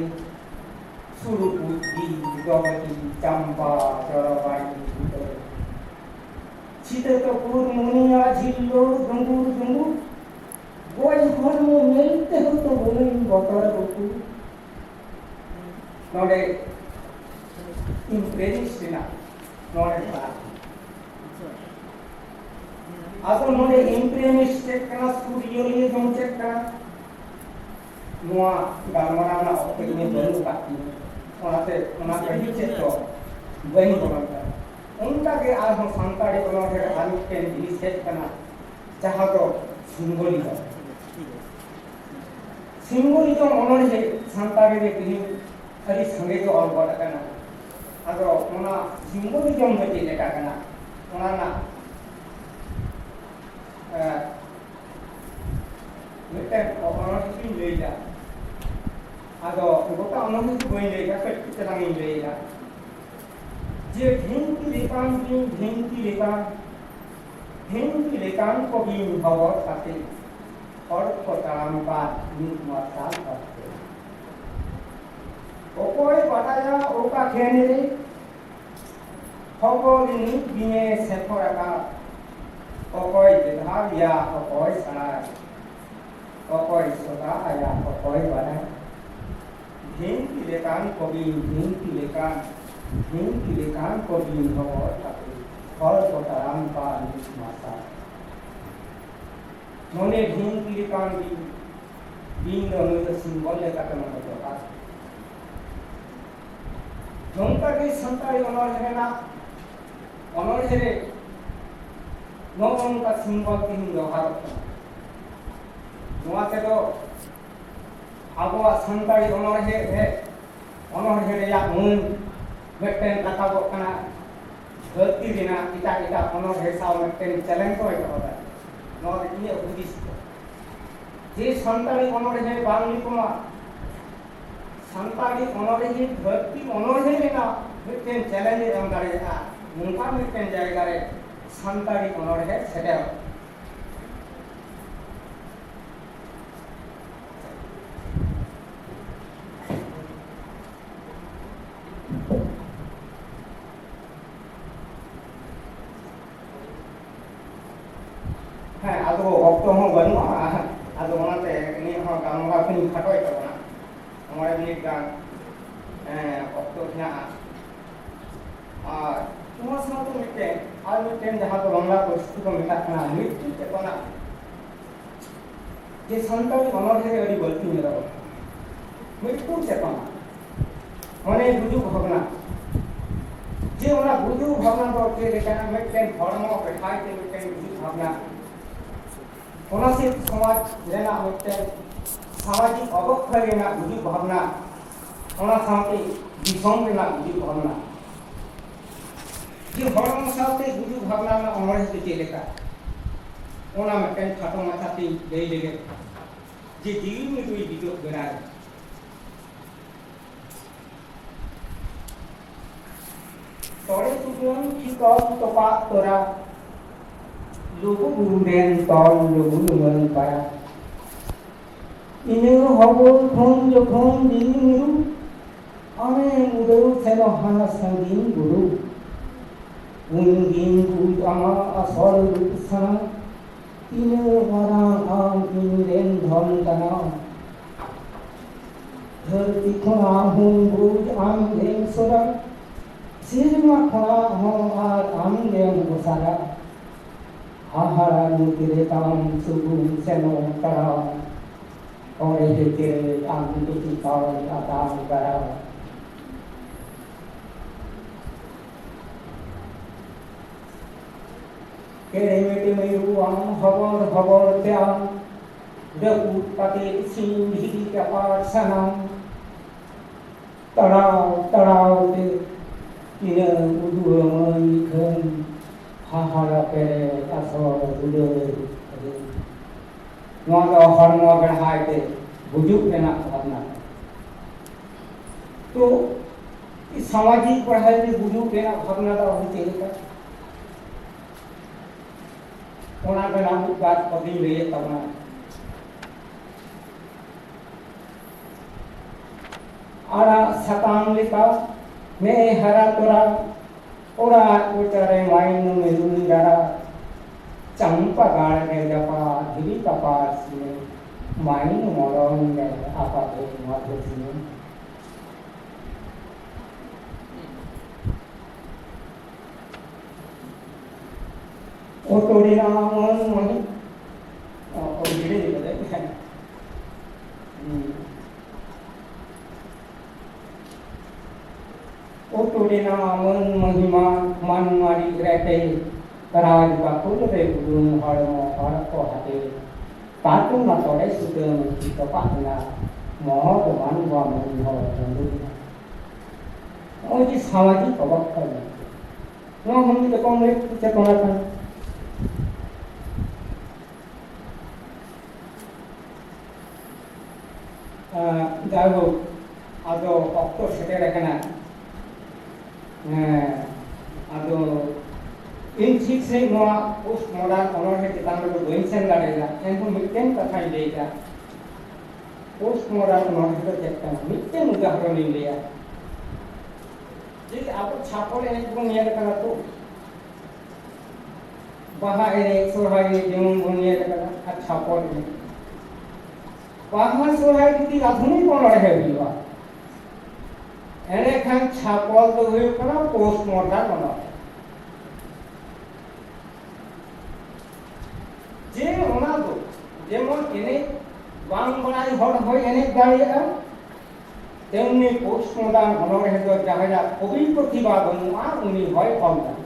ᱥᱩᱨᱩ ᱵᱩᱫᱽᱫᱷᱤ ᱰᱚᱵᱮ ᱪᱟᱢᱯᱟ ᱪᱚᱨᱚ ᱵᱟᱲᱤ ᱵᱩᱴᱟᱹᱨᱮ ᱪᱷᱤᱛᱟᱹ ᱛᱚ ᱠᱩᱨᱢᱩᱱᱤᱭᱟ ᱡᱷᱤᱞᱞᱳ ᱰᱩᱸᱜᱩᱨ ᱰᱩᱸᱜᱩᱨ ᱜᱚᱡ ᱦᱚᱲᱢᱚ ᱧᱮᱞ ᱛᱮᱦᱚᱸ ᱛᱚ ᱵᱟᱹᱧ ᱵᱚᱛᱚᱨ ᱩᱠᱩ᱾ ᱱᱚᱰᱮ ᱤᱢᱯᱨᱮᱱᱤᱥ ᱨᱮᱱᱟᱜ ᱱᱚᱰᱮ ᱯᱟᱲᱟᱜ ᱠᱟᱱᱟ᱾ ᱟᱫᱚ ᱱᱚᱰᱮ ᱤᱢᱯᱨᱮᱱᱤᱥ ᱪᱮᱫ ᱠᱟᱱᱟ, ᱥᱩᱨᱤᱭᱟᱹᱞᱤᱭᱟᱹ ᱡᱚᱢ ᱪᱮᱫ ᱠᱟᱱᱟ, ᱱᱚᱣᱟ ᱜᱟᱞᱢᱟᱨᱟᱣ ᱨᱮᱱᱟᱜ ᱚᱠᱛᱚ ᱤᱧ ᱵᱟᱹᱱᱩᱜ ᱟᱠᱟᱫ ᱛᱤᱧᱟᱹ᱾ ᱚᱱᱟᱛᱮ ᱚᱱᱟ ᱠᱟᱹᱦᱤ ᱪᱮᱫ ᱫᱚ ᱵᱟᱹᱧ ᱵᱚᱞᱚᱱ ᱠᱟᱱᱟ᱾ ᱚᱱᱠᱟᱜᱮ ᱟᱨᱦᱚᱸ ᱥᱟᱱᱛᱟᱲᱤ ᱚᱱᱚᱬᱦᱮ ᱨᱮ ᱟᱨ ᱢᱤᱫᱴᱮᱱ ᱡᱤᱱᱤᱥ ᱦᱮᱡ ᱠᱟᱱᱟ, ᱡᱟᱦᱟᱸ ᱫᱚ ᱥᱤᱢᱵᱚᱞᱤᱡᱚᱢ᱾ ᱥᱤᱢᱵᱚᱞᱤᱡᱚᱢ ᱚᱱᱚᱬᱦᱮ ᱥᱟᱱᱛᱟᱲᱤ ᱨᱮ ᱛᱮᱦᱮᱧ ᱟᱹᱰᱤ ᱥᱟᱸᱜᱮ ᱜᱮ ᱚᱞ ᱜᱚᱫ ᱟᱠᱟᱱᱟ᱾ ᱟᱫᱚ ᱚᱱᱟ ᱥᱤᱢᱵᱚᱞᱤᱡᱚᱢ ᱫᱚ ᱪᱮᱫ ᱞᱮᱠᱟ ᱠᱟᱱᱟ, ᱚᱱᱟ ᱨᱮᱱᱟᱜ, ᱮ, ᱢᱤᱫᱴᱮᱱ ᱚᱱᱚᱬᱦᱮ ᱜᱤᱧ ᱞᱟᱹᱭᱫᱟ᱾ ᱟᱫᱚ ᱜᱚᱴᱟ ᱚᱱᱚᱬᱦᱮ ᱫᱚ ᱵᱟᱹᱧ ᱞᱟᱹᱭᱫᱟ, ᱠᱟᱹᱴᱤᱡ ᱪᱟᱞᱟᱝ ᱤᱧ ᱞᱟᱹᱭᱫᱟ᱾ ᱡᱮ ᱰᱷᱤᱝᱠᱤ ᱞᱮᱠᱟᱱ ᱵᱤᱱ, ᱰᱷᱤᱝᱠᱤ ᱞᱮᱠᱟᱱ, ᱰᱷᱤᱝᱠᱤ ᱞᱮᱠᱟᱱ ᱠᱚ ᱵᱤᱱ ᱦᱚᱵᱚᱨ ᱠᱟᱛᱮ ᱦᱚᱲ ᱠᱚ ᱛᱟᱲᱟᱢ ᱠᱟᱱ ᱧᱩᱛ ᱢᱟᱨᱥᱟᱞ ᱦᱚᱨᱛᱮ᱾ ᱚᱠᱚᱭ ᱵᱟᱰᱟᱭᱟ ᱚᱠᱟ ᱴᱷᱮᱱ ᱨᱮ ᱦᱚᱵᱚᱨ ᱨᱤᱱᱤᱡ ᱵᱤᱧᱮ ᱥᱮᱴᱮᱨ ᱟᱠᱟᱫ? ᱚᱠᱚᱭ ᱵᱮᱫᱷᱟᱣᱮᱭᱟ, ᱚᱠᱚᱭ ᱥᱮᱬᱟᱭ? ᱚᱠᱚᱭ ᱥᱚᱫᱟ ᱟᱭᱟ, ᱚᱠᱚᱭ ᱵᱟᱰᱟᱭ? ᱰᱷᱤᱝᱠᱤ ᱞᱮᱠᱟᱱ ᱠᱚᱵᱤ, ᱰᱷᱤᱝᱠᱤ ᱞᱮᱠᱟᱱ, ᱰᱷᱤᱝᱠᱤ ᱞᱮᱠᱟᱱ ᱠᱚᱵᱤ ᱦᱚᱵᱚᱨ ᱠᱟᱛᱮ ᱦᱚᱲ ᱠᱚ ᱛᱟᱲᱟᱢ ᱠᱟᱱ ᱧᱩᱛ ᱢᱟᱨᱥᱟᱞ᱾ ᱱᱚᱰᱮ ᱰᱷᱤᱝᱠᱤ ᱞᱮᱠᱟᱱ ᱵᱤᱧ, ᱵᱤᱧ ᱫᱚ ᱱᱩᱭ ᱫᱚ ᱥᱤᱢᱵᱚᱞ ᱞᱮᱠᱟᱛᱮ ᱱᱚᱰᱮ ᱫᱚᱨᱠᱟᱨ᱾ ᱱᱚᱝᱠᱟ ᱜᱮ ᱥᱟᱱᱛᱟᱲᱤ ᱚᱱᱚᱬᱦᱮ ᱨᱮᱱᱟᱜ, ᱚᱱᱚᱬᱦᱮ ᱨᱮ ᱱᱚᱜᱼᱚ ᱱᱚᱝᱠᱟ ᱥᱤᱢᱵᱚᱞ ᱛᱮᱦᱮᱧ ᱵᱮᱣᱦᱟᱨᱚᱜ ᱠᱟᱱᱟ᱾ ᱱᱚᱣᱟ ᱛᱮᱫᱚ ᱟᱵᱚᱣᱟᱜ ᱥᱟᱱᱛᱟᱲᱤ ᱚᱱᱚᱬᱦᱮ ᱨᱮ, ᱚᱱᱚᱬᱦᱮ ᱨᱮᱭᱟᱜ ᱢᱟᱹᱱ ᱢᱤᱫᱴᱮᱱ ᱨᱟᱠᱟᱵᱚᱜ ᱠᱟᱱᱟ᱾ ᱫᱷᱟᱹᱨᱛᱤ ᱨᱮᱱᱟᱜ ᱮᱴᱟᱜ ᱮᱴᱟᱜ ᱚᱱᱚᱬᱦᱮ ᱥᱟᱶ ᱢᱤᱫᱴᱮᱱ ᱪᱮᱞᱮᱧᱡᱽ ᱦᱚᱸᱭ ᱫᱚᱦᱚ ᱫᱟᱲᱮᱭᱟᱜᱼᱟ᱾ ᱱᱚᱣᱟ ᱫᱚ ᱤᱧᱟᱹᱜ ᱦᱩᱫᱤᱥ ᱫᱚ᱾ ᱡᱮ ᱥᱟᱱᱛᱟᱲᱤ ᱚᱱᱚᱬᱦᱮ ᱵᱟᱝ ᱧᱩᱛᱩᱢᱟ, ᱥᱟᱱᱛᱟᱲᱤ ᱚᱱᱚᱬᱦᱮ ᱫᱷᱟᱹᱨᱛᱤ ᱚᱱᱚᱬᱦᱮ ᱨᱮᱱᱟᱜ ᱢᱤᱫᱴᱮᱱ ᱪᱮᱞᱮᱧᱡᱽ ᱮ ᱮᱢ ᱫᱟᱲᱮᱭᱟᱜᱼᱟ, ᱱᱚᱝᱠᱟᱱ ᱢᱤᱫᱴᱮᱱ ᱡᱟᱭᱜᱟ ᱨᱮ ᱥᱟᱱᱛᱟᱲᱤ ᱚᱱᱚᱬᱦᱮ ᱥᱮᱴᱮᱨᱚᱜᱼᱟ᱾ ᱦᱮᱸ, ᱟᱫᱚ ᱚᱠᱛᱚ ᱦᱚᱸ ᱵᱟᱹᱱᱩᱜᱼᱟ, ᱟᱫᱚ ᱚᱱᱟᱛᱮ ᱱᱤᱭᱟᱹ ᱦᱚᱸ ᱜᱟᱞᱢᱟᱨᱟᱣ ᱠᱚᱧ ᱠᱷᱟᱴᱚᱭ ᱛᱟᱵᱚᱱᱟ, ᱢᱚᱬᱮ ᱢᱤᱱᱤᱴ ᱜᱟᱱ, ᱦᱮᱸ, ᱚᱠᱛᱚ ᱦᱮᱱᱟᱜᱼᱟ᱾ ᱟᱨ ᱱᱚᱣᱟ ᱥᱟᱶᱛᱮ ᱢᱤᱫᱴᱮᱱ, ᱟᱨ ᱢᱤᱫᱴᱮᱱ ᱡᱟᱦᱟᱸ ᱫᱚ ᱵᱟᱝᱞᱟ ᱯᱟᱹᱨᱥᱤ ᱛᱮᱠᱚ ᱢᱮᱛᱟᱜ ᱠᱟᱱᱟ ᱢᱨᱤᱛᱛᱩ ᱪᱮᱛᱚᱱᱟ, ᱡᱮ ᱥᱟᱱᱛᱟᱲᱤ ᱚᱱᱚᱬᱦᱮ ᱨᱮ ᱟᱹᱰᱤ ᱵᱟᱹᱲᱛᱤ ᱧᱮᱞᱚᱜ ᱠᱟᱱᱟ᱾ ᱢᱤᱫᱴᱟᱝ ᱪᱮᱛᱟᱱ, ᱢᱟᱱᱮ ᱜᱩᱡᱩᱜ ᱵᱷᱟᱵᱽᱱᱟ, ᱡᱮ ᱚᱱᱟ ᱜᱩᱡᱩᱜ ᱵᱷᱟᱵᱽᱱᱟ ᱫᱚ ᱪᱮᱫ ᱞᱮᱠᱟ? ᱢᱤᱫᱴᱮᱱ ᱦᱚᱲᱢᱚ ᱵᱮᱴᱷᱟᱭ ᱛᱮ ᱢᱤᱫᱴᱮᱱ ᱜᱩᱡᱩᱜ ᱵᱷᱟᱵᱽᱱᱟ, ᱚᱱᱟ ᱥᱮ ᱥᱚᱢᱟᱡᱽ ᱨᱮᱱᱟᱜ ᱢᱤᱫᱴᱮᱱ ᱥᱟᱢᱟᱡᱤᱠ ᱚᱵᱚᱠᱷᱚᱭ ᱨᱮᱱᱟᱜ ᱜᱩᱡᱩᱜ ᱵᱷᱟᱵᱽᱱᱟ, ᱚᱱᱟ ᱥᱟᱶᱛᱮ ᱫᱤᱥᱚᱢ ᱨᱮᱱᱟᱜ ᱜᱩᱡᱩᱜ ᱵᱷᱟᱵᱽᱱᱟ᱾ ᱡᱮ ᱦᱚᱲᱢᱚ ᱥᱟᱶᱛᱮ ᱜᱩᱡᱩᱜ ᱵᱷᱟᱵᱽᱱᱟ ᱨᱮᱱᱟᱜ ᱚᱱᱚᱬᱦᱮ ᱫᱚ ᱪᱮᱫ ᱞᱮᱠᱟ? ᱚᱱᱟ ᱢᱤᱫᱴᱮᱱ ᱠᱷᱟᱴᱚ ᱢᱟᱪᱷᱟ ᱛᱮᱧ ᱞᱟᱹᱭ ᱞᱮᱜᱮ᱾ ᱡᱮ ᱡᱤᱣᱤ ᱢᱤᱨᱩᱭ ᱵᱤᱫᱚᱜ ᱵᱮᱲᱟᱨᱮ ᱛᱚᱲᱮ ᱥᱩᱛᱟᱹᱢ ᱴᱷᱤᱠᱟᱹᱢ ᱛᱚᱯᱟᱜ ᱛᱚᱨᱟ, ᱞᱩᱜᱩ ᱵᱩᱨᱩ ᱨᱮᱱ ᱛᱚᱞ ᱞᱩᱜᱩ ᱞᱩᱢᱟᱹᱝ ᱯᱟᱨᱟ᱾ ᱤᱱᱟᱹ ᱦᱚᱵᱚᱨ ᱠᱷᱚᱱ ᱡᱚᱠᱷᱚᱱ ᱡᱤᱣᱤ ᱢᱤᱨᱩ ᱟᱢᱮᱢ ᱩᱰᱟᱹᱣ ᱥᱮᱱᱚᱜ ᱦᱟᱱᱟ ᱥᱟᱺᱜᱤᱧ ᱵᱩᱨᱩ, ᱩᱱᱜᱤᱧ ᱵᱩᱡᱽ ᱟᱢᱟᱜ ᱟᱥᱚᱞ ᱨᱩᱯ ᱥᱟᱱᱟ᱾ ᱛᱤᱱᱟᱹᱜ ᱢᱟᱨᱟᱝ ᱟᱢ ᱤᱧ ᱨᱮᱱ ᱫᱷᱚᱱ ᱠᱟᱱᱟᱢ᱾ ᱫᱷᱟᱹᱨᱛᱤ ᱠᱷᱚᱱᱟᱜ ᱦᱚᱸ ᱵᱩᱡᱽ ᱟᱢ ᱜᱮᱢ ᱥᱚᱨᱟ, ᱥᱮᱨᱢᱟ ᱠᱷᱚᱱᱟᱜ ᱦᱚᱸ ᱟᱨ ᱟᱢ ᱜᱮᱢ ᱚᱥᱟᱨᱟ᱾ ᱦᱟᱦᱟᱲᱟ ᱧᱩᱛ ᱨᱮ ᱛᱟᱢ ᱥᱩᱜᱩᱢ ᱥᱮᱱᱚᱜ ᱛᱟᱲᱟᱢ, ᱚᱸᱰᱮ ᱜᱮ ᱪᱮᱨᱮᱡ ᱟᱢ ᱫᱚ ᱪᱤᱛᱟᱹᱣ ᱟᱛᱟᱝ ᱫᱟᱨᱟᱢ᱾ ᱠᱮᱲᱮ ᱢᱮᱴᱮ ᱢᱤᱨᱩ ᱟᱢ ᱦᱚᱵᱚᱨ ᱦᱚᱵᱚᱨ ᱛᱮ ᱟᱢ, ᱨᱟᱹᱯᱩᱫ ᱠᱟᱛᱮ ᱥᱤᱧ ᱵᱷᱤᱲᱤ ᱪᱟᱯᱟᱫ ᱥᱟᱱᱟᱢ᱾ ᱛᱟᱲᱟᱣ ᱛᱟᱲᱟᱣ ᱛᱮ ᱛᱤᱱᱟᱹᱜ ᱩᱫᱩᱜ ᱟᱹᱢᱟᱹᱧ ᱤᱠᱷᱟᱹᱱ ᱦᱟᱦᱟᱲᱟ ᱯᱮᱨᱮᱡ ᱟᱥᱚᱲ ᱫᱩᱞᱟᱹᱲ᱾ ᱱᱚᱣᱟ ᱫᱚ ᱦᱚᱲᱢᱚ ᱵᱮᱲᱦᱟᱭ ᱛᱮ ᱜᱩᱡᱩᱜ ᱨᱮᱱᱟᱜ ᱵᱷᱟᱵᱽᱱᱟ᱾ ᱛᱚ, ᱥᱟᱢᱟᱡᱤᱠ ᱵᱮᱲᱦᱟᱭ ᱛᱮ ᱜᱩᱡᱩᱜ ᱨᱮᱱᱟᱜ ᱵᱷᱟᱵᱽᱱᱟ ᱫᱚ ᱟᱵᱚ ᱪᱮᱫ ᱞᱮᱠᱟ? ᱚᱱᱟ ᱨᱮᱱᱟᱜ ᱢᱤᱫ ᱵᱟᱨ ᱯᱚᱫᱤᱧ ᱞᱟᱹᱭᱮᱫ ᱛᱟᱵᱚᱱᱟ᱾ ᱟᱲᱟᱜ ᱥᱟᱠᱟᱢ ᱞᱮᱠᱟ ᱱᱮ ᱦᱟᱨᱟ ᱛᱚᱨᱟ, ᱚᱲᱟᱜ ᱠᱚᱪᱟᱨᱮ ᱢᱟᱭᱱᱩᱢ ᱨᱩᱭ ᱫᱟᱨᱟ, ᱪᱟᱢᱯᱟ ᱜᱟᱲ ᱨᱮ ᱡᱟᱯᱟ ᱫᱷᱤᱨᱤ ᱠᱟᱯᱟ ᱥᱤᱢᱮ, ᱢᱟᱭᱱᱩ ᱢᱚᱞᱚᱝ ᱨᱮ ᱟᱯᱟᱛᱮ ᱢᱟᱫᱷᱩ ᱥᱤᱢᱮ᱾ ᱩᱛᱩ ᱨᱮᱱᱟᱜ ᱢᱟᱹᱱ ᱢᱟᱹᱱᱤ, ᱚ, ᱚ, ᱦᱤᱲᱤᱧ ᱠᱟᱫᱟᱹᱧ᱾ ᱦᱩᱸ᱾ ᱩᱛᱩ ᱨᱮᱱᱟᱜ ᱢᱟᱹᱱ ᱢᱟᱹᱱᱤ ᱢᱟ ᱢᱟᱱ ᱢᱟᱹᱨᱤᱪ ᱨᱮ ᱛᱮ, ᱨᱟᱡᱽ ᱵᱟᱠᱷᱳᱞ ᱨᱮ ᱵᱩᱞᱩᱝ ᱦᱚᱲᱢᱚ ᱦᱚᱲ ᱠᱚ ᱦᱟᱛᱮ, ᱯᱟᱛᱚᱱᱟ ᱛᱚᱲᱮ ᱥᱩᱛᱟᱹᱢ ᱛᱚᱯᱟᱜ ᱮᱱᱟ, ᱢᱚᱦᱚᱛ ᱢᱟᱱᱣᱟ ᱢᱟᱹᱱ ᱦᱚᱲ ᱵᱚᱱᱫᱩ ᱮᱱᱟ᱾ ᱱᱚᱜᱼᱚᱭ ᱡᱮ ᱥᱟᱢᱟᱡᱤᱠ ᱚᱵᱚᱥᱛᱷᱟ ᱢᱮᱱᱟᱜᱼᱟ, ᱱᱚᱣᱟ ᱦᱚᱸ ᱢᱤᱫ ᱨᱚᱠᱚᱢ ᱨᱮ ᱪᱮᱛᱚᱱᱟ ᱠᱟᱱᱟ᱾ ᱟᱸ, ᱡᱟᱭᱦᱳᱠ, ᱟᱫᱚ ᱚᱠᱛᱚ ᱥᱮᱴᱮᱨ ᱟᱠᱟᱱᱟ᱾ ᱦᱮᱸ, ᱟᱫᱚ ᱤᱧ ᱴᱷᱤᱠ ᱥᱟᱺᱦᱤᱡ ᱱᱚᱣᱟ ᱯᱳᱥᱴ ᱢᱚᱰᱟᱨᱱ ᱚᱱᱚᱬᱦᱮ ᱪᱮᱛᱟᱱ ᱨᱮᱫᱚ ᱵᱟᱹᱧ ᱥᱮᱱ ᱫᱟᱲᱮᱭᱟᱫᱟ, ᱮᱱᱦᱚᱸ ᱢᱤᱫᱴᱮᱱ ᱠᱟᱛᱷᱟᱧ ᱞᱟᱹᱭᱫᱟ᱾ ᱯᱳᱥᱴ ᱢᱚᱰᱟᱨᱱ ᱚᱱᱚᱬᱦᱮ ᱫᱚ ᱪᱮᱫ ᱠᱟᱱᱟ? ᱢᱤᱫᱴᱮᱱ ᱩᱫᱟᱦᱚᱨᱚᱱ ᱤᱧ ᱞᱟᱹᱭᱟ᱾ ᱡᱮ ᱟᱵᱚ ᱪᱷᱟᱯᱚᱞ ᱮᱱᱮᱡ ᱵᱚᱱ ᱧᱮᱞ ᱠᱟᱫᱟ ᱛᱚ, ᱵᱟᱦᱟ ᱮᱱᱮᱡ, ᱥᱚᱨᱦᱟᱭ ᱮᱱᱮᱡ ᱡᱮᱢᱚᱱ ᱵᱚᱱ ᱧᱮᱞ ᱠᱟᱫᱟ, ᱟᱨ ᱪᱷᱟᱯᱚᱞ ᱮᱱᱮᱡ᱾ ᱵᱟᱦᱟ ᱥᱚᱨᱦᱟᱭ ᱡᱩᱫᱤ ᱟᱫᱷᱩᱱᱤᱠ ᱚᱱᱚᱬᱦᱮ ᱦᱩᱭᱩᱜᱼᱟ, ᱮᱸᱰᱮᱠᱷᱟᱱ ᱪᱷᱟᱯᱚᱞ ᱫᱚ ᱦᱩᱭᱩᱜ ᱠᱟᱱᱟ ᱯᱳᱥᱴ ᱢᱚᱰᱟᱨᱱ ᱚᱱᱚᱬᱦᱮ᱾ ᱡᱮ ᱚᱱᱟ ᱫᱚ ᱡᱮᱢᱚᱱ ᱮᱱᱮᱡ ᱵᱟᱝ ᱵᱟᱲᱟᱭ ᱦᱚᱲ ᱦᱚᱸᱭ ᱮᱱᱮᱡ ᱫᱟᱲᱮᱭᱟᱜᱼᱟ, ᱛᱮᱢᱱᱤ ᱯᱳᱥᱴ ᱢᱚᱰᱟᱨᱱ ᱚᱱᱚᱬᱦᱮ ᱫᱚ ᱡᱟᱦᱟᱸᱭᱟᱜ ᱠᱚᱵᱤ ᱯᱨᱚᱛᱤᱵᱷᱟ ᱵᱟᱹᱱᱩᱜᱼᱟ, ᱩᱱᱤ ᱦᱚᱸᱭ ᱚᱞ ᱫᱟᱲᱮᱭᱟᱜᱼᱟ᱾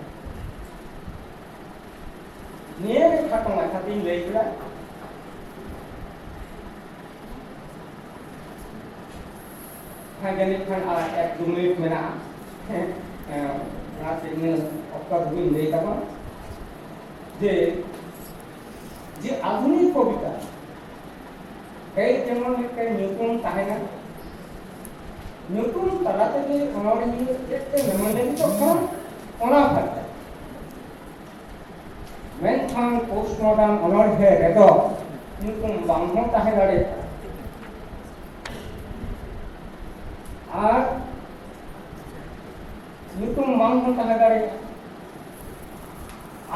ᱱᱤᱭᱟᱹ ᱜᱮ ᱠᱷᱟᱴᱚ ᱢᱟᱪᱷᱟ ᱛᱤᱧ ᱞᱟᱹᱭ ᱠᱮᱫᱟ᱾ ᱦᱮᱸ, ᱡᱟᱹᱱᱤᱡ ᱠᱷᱟᱱ ᱟᱨ ᱮᱠ ᱫᱩ ᱢᱤᱱᱤᱴ ᱢᱮᱱᱟᱜᱼᱟ᱾ ᱦᱮᱸ, ᱚᱱᱟᱛᱮ ᱤᱱᱟᱹ ᱚᱠᱛᱚ ᱫᱚᱵᱤᱱ ᱞᱟᱹᱭ ᱛᱟᱵᱚᱱᱟ ᱡᱮ, ᱡᱮ ᱟᱫᱷᱩᱱᱤᱠ ᱠᱚᱵᱤᱛᱟ ᱮᱭ ᱡᱮᱢᱚᱱ ᱢᱤᱫᱴᱮᱱ ᱧᱩᱛᱩᱢ ᱛᱟᱦᱮᱱᱟ, ᱧᱩᱛᱩᱢ ᱛᱟᱞᱟ ᱛᱮᱜᱮ ᱚᱱᱚᱬᱦᱤᱭᱟᱹ ᱪᱮᱫ ᱮ ᱢᱮᱢᱮᱱ ᱞᱟᱹᱜᱤᱫᱚᱜ ᱠᱟᱱᱟ ᱚᱱᱟ ᱯᱷᱟᱨᱪᱟ᱾ ᱢᱮᱱᱠᱷᱟᱱ ᱯᱳᱥᱴ ᱢᱚᱰᱟᱨᱱ ᱚᱱᱚᱬᱦᱮ ᱨᱮᱫᱚ ᱧᱩᱛᱩᱢ ᱵᱟᱝ ᱦᱚᱸ ᱛᱟᱦᱮᱸ ᱫᱟᱲᱮᱭᱟᱜᱼᱟ᱾ ᱟᱨ ᱧᱩᱛᱩᱢ ᱵᱟᱝ ᱦᱚᱸ ᱛᱟᱦᱮᱸ ᱫᱟᱲᱮᱭᱟᱜᱼᱟ᱾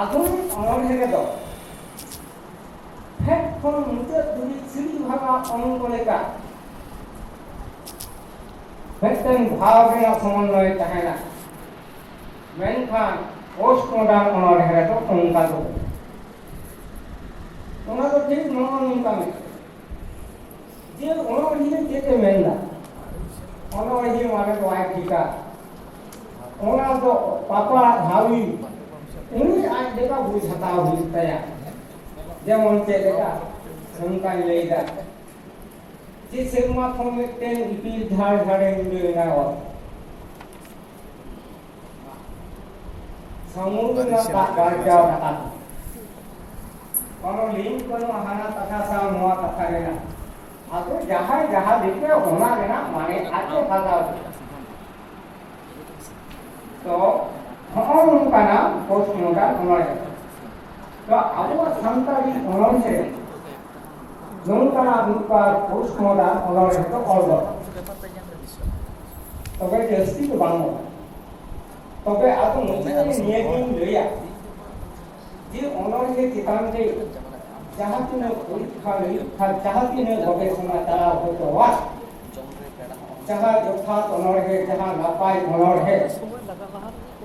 ᱟᱫᱷᱩᱱᱤᱠ ᱚᱱᱚᱬᱦᱮ ᱨᱮᱫᱚ ᱯᱷᱮᱰ ᱠᱷᱚᱱ ᱢᱩᱪᱟᱹᱫ ᱫᱷᱟᱹᱵᱤᱡ ᱥᱤᱲᱤ ᱵᱷᱟᱜᱟ ᱚᱝᱜᱚ ᱞᱮᱠᱟ ᱢᱤᱫᱴᱮᱱ ᱵᱷᱟᱣ ᱨᱮᱱᱟᱜ ᱥᱚᱢᱚᱱᱱᱚᱭ ᱛᱟᱦᱮᱱᱟ᱾ ᱢᱮᱱᱠᱷᱟᱱ ᱯᱳᱥᱴ ᱢᱚᱰᱟᱨᱱ ᱚᱱᱚᱬᱦᱮ ᱨᱮᱫᱚ ᱚᱱᱠᱟ ᱫᱚ ᱵᱟᱝ᱾ ᱚᱱᱟ ᱫᱚ ᱴᱷᱤᱠ ᱱᱚᱜᱼᱚ ᱱᱚᱝᱠᱟ ᱢᱤᱫᱴᱮᱱ ᱡᱮ ᱚᱱᱚᱬᱦᱤᱭᱟᱹ ᱪᱮᱫ ᱮ ᱢᱮᱱᱫᱟ, ᱚᱱᱚᱬᱦᱤᱭᱟᱹ ᱢᱟᱱᱮ ᱫᱚ ᱟᱡ ᱴᱷᱤᱠᱟ, ᱚᱱᱟ ᱫᱚ ᱯᱟᱯᱟᱲᱟᱜ ᱦᱟᱣᱤ, ᱩᱱᱤ ᱟᱡ ᱞᱮᱠᱟ ᱵᱩᱡᱽ ᱦᱟᱛᱟᱣ ᱦᱩᱭᱩᱜ ᱛᱟᱭᱟ᱾ ᱡᱮᱢᱚᱱ ᱪᱮᱫ ᱞᱮᱠᱟ ᱱᱚᱝᱠᱟᱧ ᱞᱟᱹᱭᱫᱟ ᱡᱮ ᱥᱮᱨᱢᱟ ᱠᱷᱚᱱ ᱢᱤᱫᱴᱮᱱ ᱤᱯᱤᱞ ᱡᱷᱟᱲ ᱡᱷᱟᱲᱮ ᱧᱩᱨᱦᱟᱹᱭᱮᱱᱟ ᱚᱛ᱾ ᱥᱟᱹᱢᱩᱫ ᱨᱮᱱᱟᱜ ᱫᱟᱜ ᱵᱟᱧᱪᱟᱣ ᱨᱟᱠᱟᱵ᱾ ᱠᱳᱱᱳ ᱞᱤᱝᱠ ᱵᱟᱹᱱᱩᱜᱼᱟ ᱦᱟᱱᱟ ᱠᱟᱛᱷᱟ ᱥᱟᱶ ᱱᱚᱣᱟ ᱠᱟᱛᱷᱟ ᱨᱮᱱᱟᱜ᱾ ᱟᱫᱚ ᱡᱟᱦᱟᱸᱭ ᱡᱟᱦᱟᱸ ᱞᱮᱠᱟ ᱚᱱᱟ ᱨᱮᱱᱟᱜ ᱢᱟᱱᱮ ᱟᱡ ᱮ ᱦᱟᱛᱟᱣ ᱠᱮᱫᱟ᱾ ᱛᱚ ᱦᱚᱸᱜᱼᱚ ᱱᱚᱝᱠᱟᱱᱟᱜ ᱯᱳᱥᱴ ᱢᱚᱰᱟᱨᱱ ᱚᱱᱚᱬᱦᱮ᱾ ᱛᱚ ᱟᱵᱚᱣᱟᱜ ᱥᱟᱱᱛᱟᱲᱤ ᱚᱱᱚᱬᱦᱮ ᱱᱚᱝᱠᱟᱱᱟᱜ ᱢᱤᱫ ᱵᱟᱨ ᱯᱳᱥᱴ ᱢᱚᱰᱟᱨᱱ ᱚᱱᱚᱬᱦᱮ ᱫᱚ ᱚᱞ ᱫᱚᱨᱠᱟᱨ᱾ ᱛᱚᱵᱮ ᱡᱟᱹᱥᱛᱤ ᱫᱚ ᱵᱟᱝ ᱚᱞ᱾ ᱛᱚᱵᱮ ᱟᱫᱚ ᱢᱩᱪᱟᱹᱫ ᱨᱮ ᱱᱤᱭᱟᱹ ᱜᱤᱧ ᱞᱟᱹᱭᱟ ᱡᱮ ᱚᱱᱚᱬᱦᱮ ᱪᱮᱛᱟᱱ ᱨᱮ ᱡᱟᱦᱟᱸ ᱛᱤᱱᱟᱹᱜ ᱯᱚᱨᱤᱠᱠᱷᱟ ᱱᱤᱨᱤᱠᱠᱷᱟ, ᱡᱟᱦᱟᱸ ᱛᱤᱱᱟᱹᱜ ᱜᱚᱵᱮᱥᱚᱱᱟ ᱪᱟᱞᱟᱣ ᱦᱚᱪᱚᱣᱟᱜ, ᱡᱟᱦᱟᱸ ᱡᱚᱛᱷᱟᱛ ᱚᱱᱚᱬᱦᱮ, ᱡᱟᱦᱟᱸ ᱱᱟᱯᱟᱭ ᱚᱱᱚᱬᱦᱮ,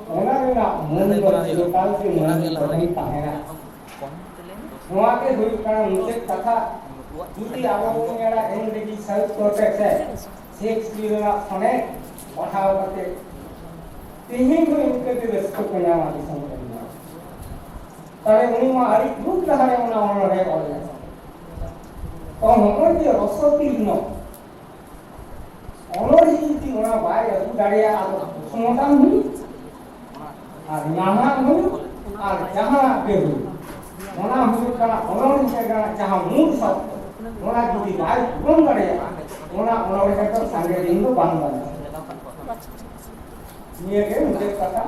ᱚᱱᱟ ᱨᱮᱱᱟᱜ ᱢᱟᱹᱱ ᱫᱚ ᱪᱤᱨᱚᱠᱟᱞ ᱜᱮ ᱢᱟᱹᱱ ᱫᱚ ᱛᱟᱦᱮᱱᱟ᱾ ᱱᱚᱣᱟ ᱜᱮ ᱦᱩᱭᱩᱜ ᱠᱟᱱᱟ ᱢᱩᱪᱟᱹᱫ ᱠᱟᱛᱷᱟ᱾ ᱡᱩᱫᱤ ᱟᱵᱚ ᱵᱚᱱ ᱧᱮᱞᱟ ᱤᱝᱨᱮᱡᱤ ᱥᱟᱦᱤᱛᱛᱚ ᱛᱮ ᱥᱮ ᱥᱮᱠᱥᱯᱤᱭᱟᱨ ᱨᱮᱱᱟᱜ ᱥᱚᱱᱮᱴ ᱯᱟᱲᱦᱟᱣ ᱠᱟᱛᱮ ᱛᱮᱦᱮᱧ ᱦᱚᱸ ᱤᱱᱠᱟᱹ ᱜᱮ ᱨᱟᱹᱥᱠᱟᱹ ᱠᱚ ᱧᱟᱢᱟ ᱫᱤᱥᱚᱢ ᱨᱮᱱ ᱦᱚᱲ᱾ ᱛᱟᱦᱞᱮ ᱩᱱᱤ ᱢᱟ ᱟᱹᱰᱤ ᱡᱩᱜᱽ ᱞᱟᱦᱟᱨᱮ ᱚᱱᱟ ᱚᱱᱚᱬᱦᱮ ᱚᱞ ᱞᱮᱫᱟ᱾ ᱛᱚ ᱱᱚᱜᱼᱚᱭ ᱡᱮ ᱨᱚᱥᱚᱛᱤᱨᱱᱚ ᱚᱱᱚᱬᱦᱤ ᱡᱩᱫᱤ ᱚᱱᱟ ᱵᱟᱭ ᱟᱹᱜᱩ ᱫᱟᱲᱮᱭᱟᱜᱼᱟ, ᱟᱫᱚ ᱠᱷᱚᱢᱚᱛᱟᱱ ᱦᱩᱭᱩᱜ ᱟᱨ ᱧᱟᱢᱟᱜ ᱦᱩᱭᱩᱜ ᱟᱨ ᱡᱟᱦᱟᱱᱟᱜ ᱜᱮ ᱦᱩᱭᱩᱜ, ᱚᱱᱟ ᱦᱩᱭᱩᱜ ᱠᱟᱱᱟ ᱚᱱᱚᱞ ᱨᱮᱱᱟᱜ ᱡᱟᱦᱟᱸ ᱢᱩᱞ ᱥᱟᱛ᱾ ᱚᱱᱟ ᱡᱩᱫᱤ ᱵᱟᱭ ᱯᱩᱨᱚᱱ ᱫᱟᱲᱮᱭᱟᱜᱼᱟ, ᱚᱱᱟ ᱚᱱᱚᱞ ᱨᱮᱫᱚ ᱥᱟᱸᱜᱮ ᱫᱤᱱ ᱫᱚ ᱵᱟᱝ ᱜᱟᱱᱚᱜᱼᱟ᱾ ᱱᱤᱭᱟᱹ ᱜᱮ ᱢᱩᱪᱟᱹᱫ ᱠᱟᱛᱷᱟ᱾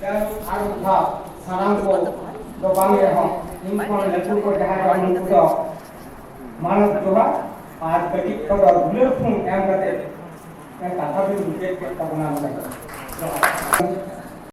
ᱡᱟᱭᱦᱳᱠ, ᱟᱨ ᱢᱤᱫ ᱫᱷᱟᱣ ᱥᱟᱱᱟᱢ ᱠᱚ ᱫᱚ ᱵᱟᱝ ᱨᱮᱦᱚᱸ, ᱤᱧ ᱠᱷᱚᱱ ᱞᱟᱹᱴᱩ ᱠᱚ ᱡᱟᱦᱟᱸᱭ ᱠᱚ, ᱩᱱᱠᱩ ᱫᱚ ᱢᱟᱱᱚᱛ ᱡᱚᱦᱟᱨ ᱟᱨ ᱠᱟᱹᱴᱤᱡ ᱠᱚᱫᱚ ᱫᱩᱞᱟᱹᱲ ᱯᱷᱩᱞ ᱮᱢ ᱠᱟᱛᱮ ᱠᱟᱛᱷᱟ ᱫᱚᱧ ᱢᱩᱪᱟᱹᱫ ᱠᱮᱫ ᱛᱟᱵᱚᱱᱟ ᱱᱚᱰᱮ᱾ ᱡᱚᱦᱟᱨ᱾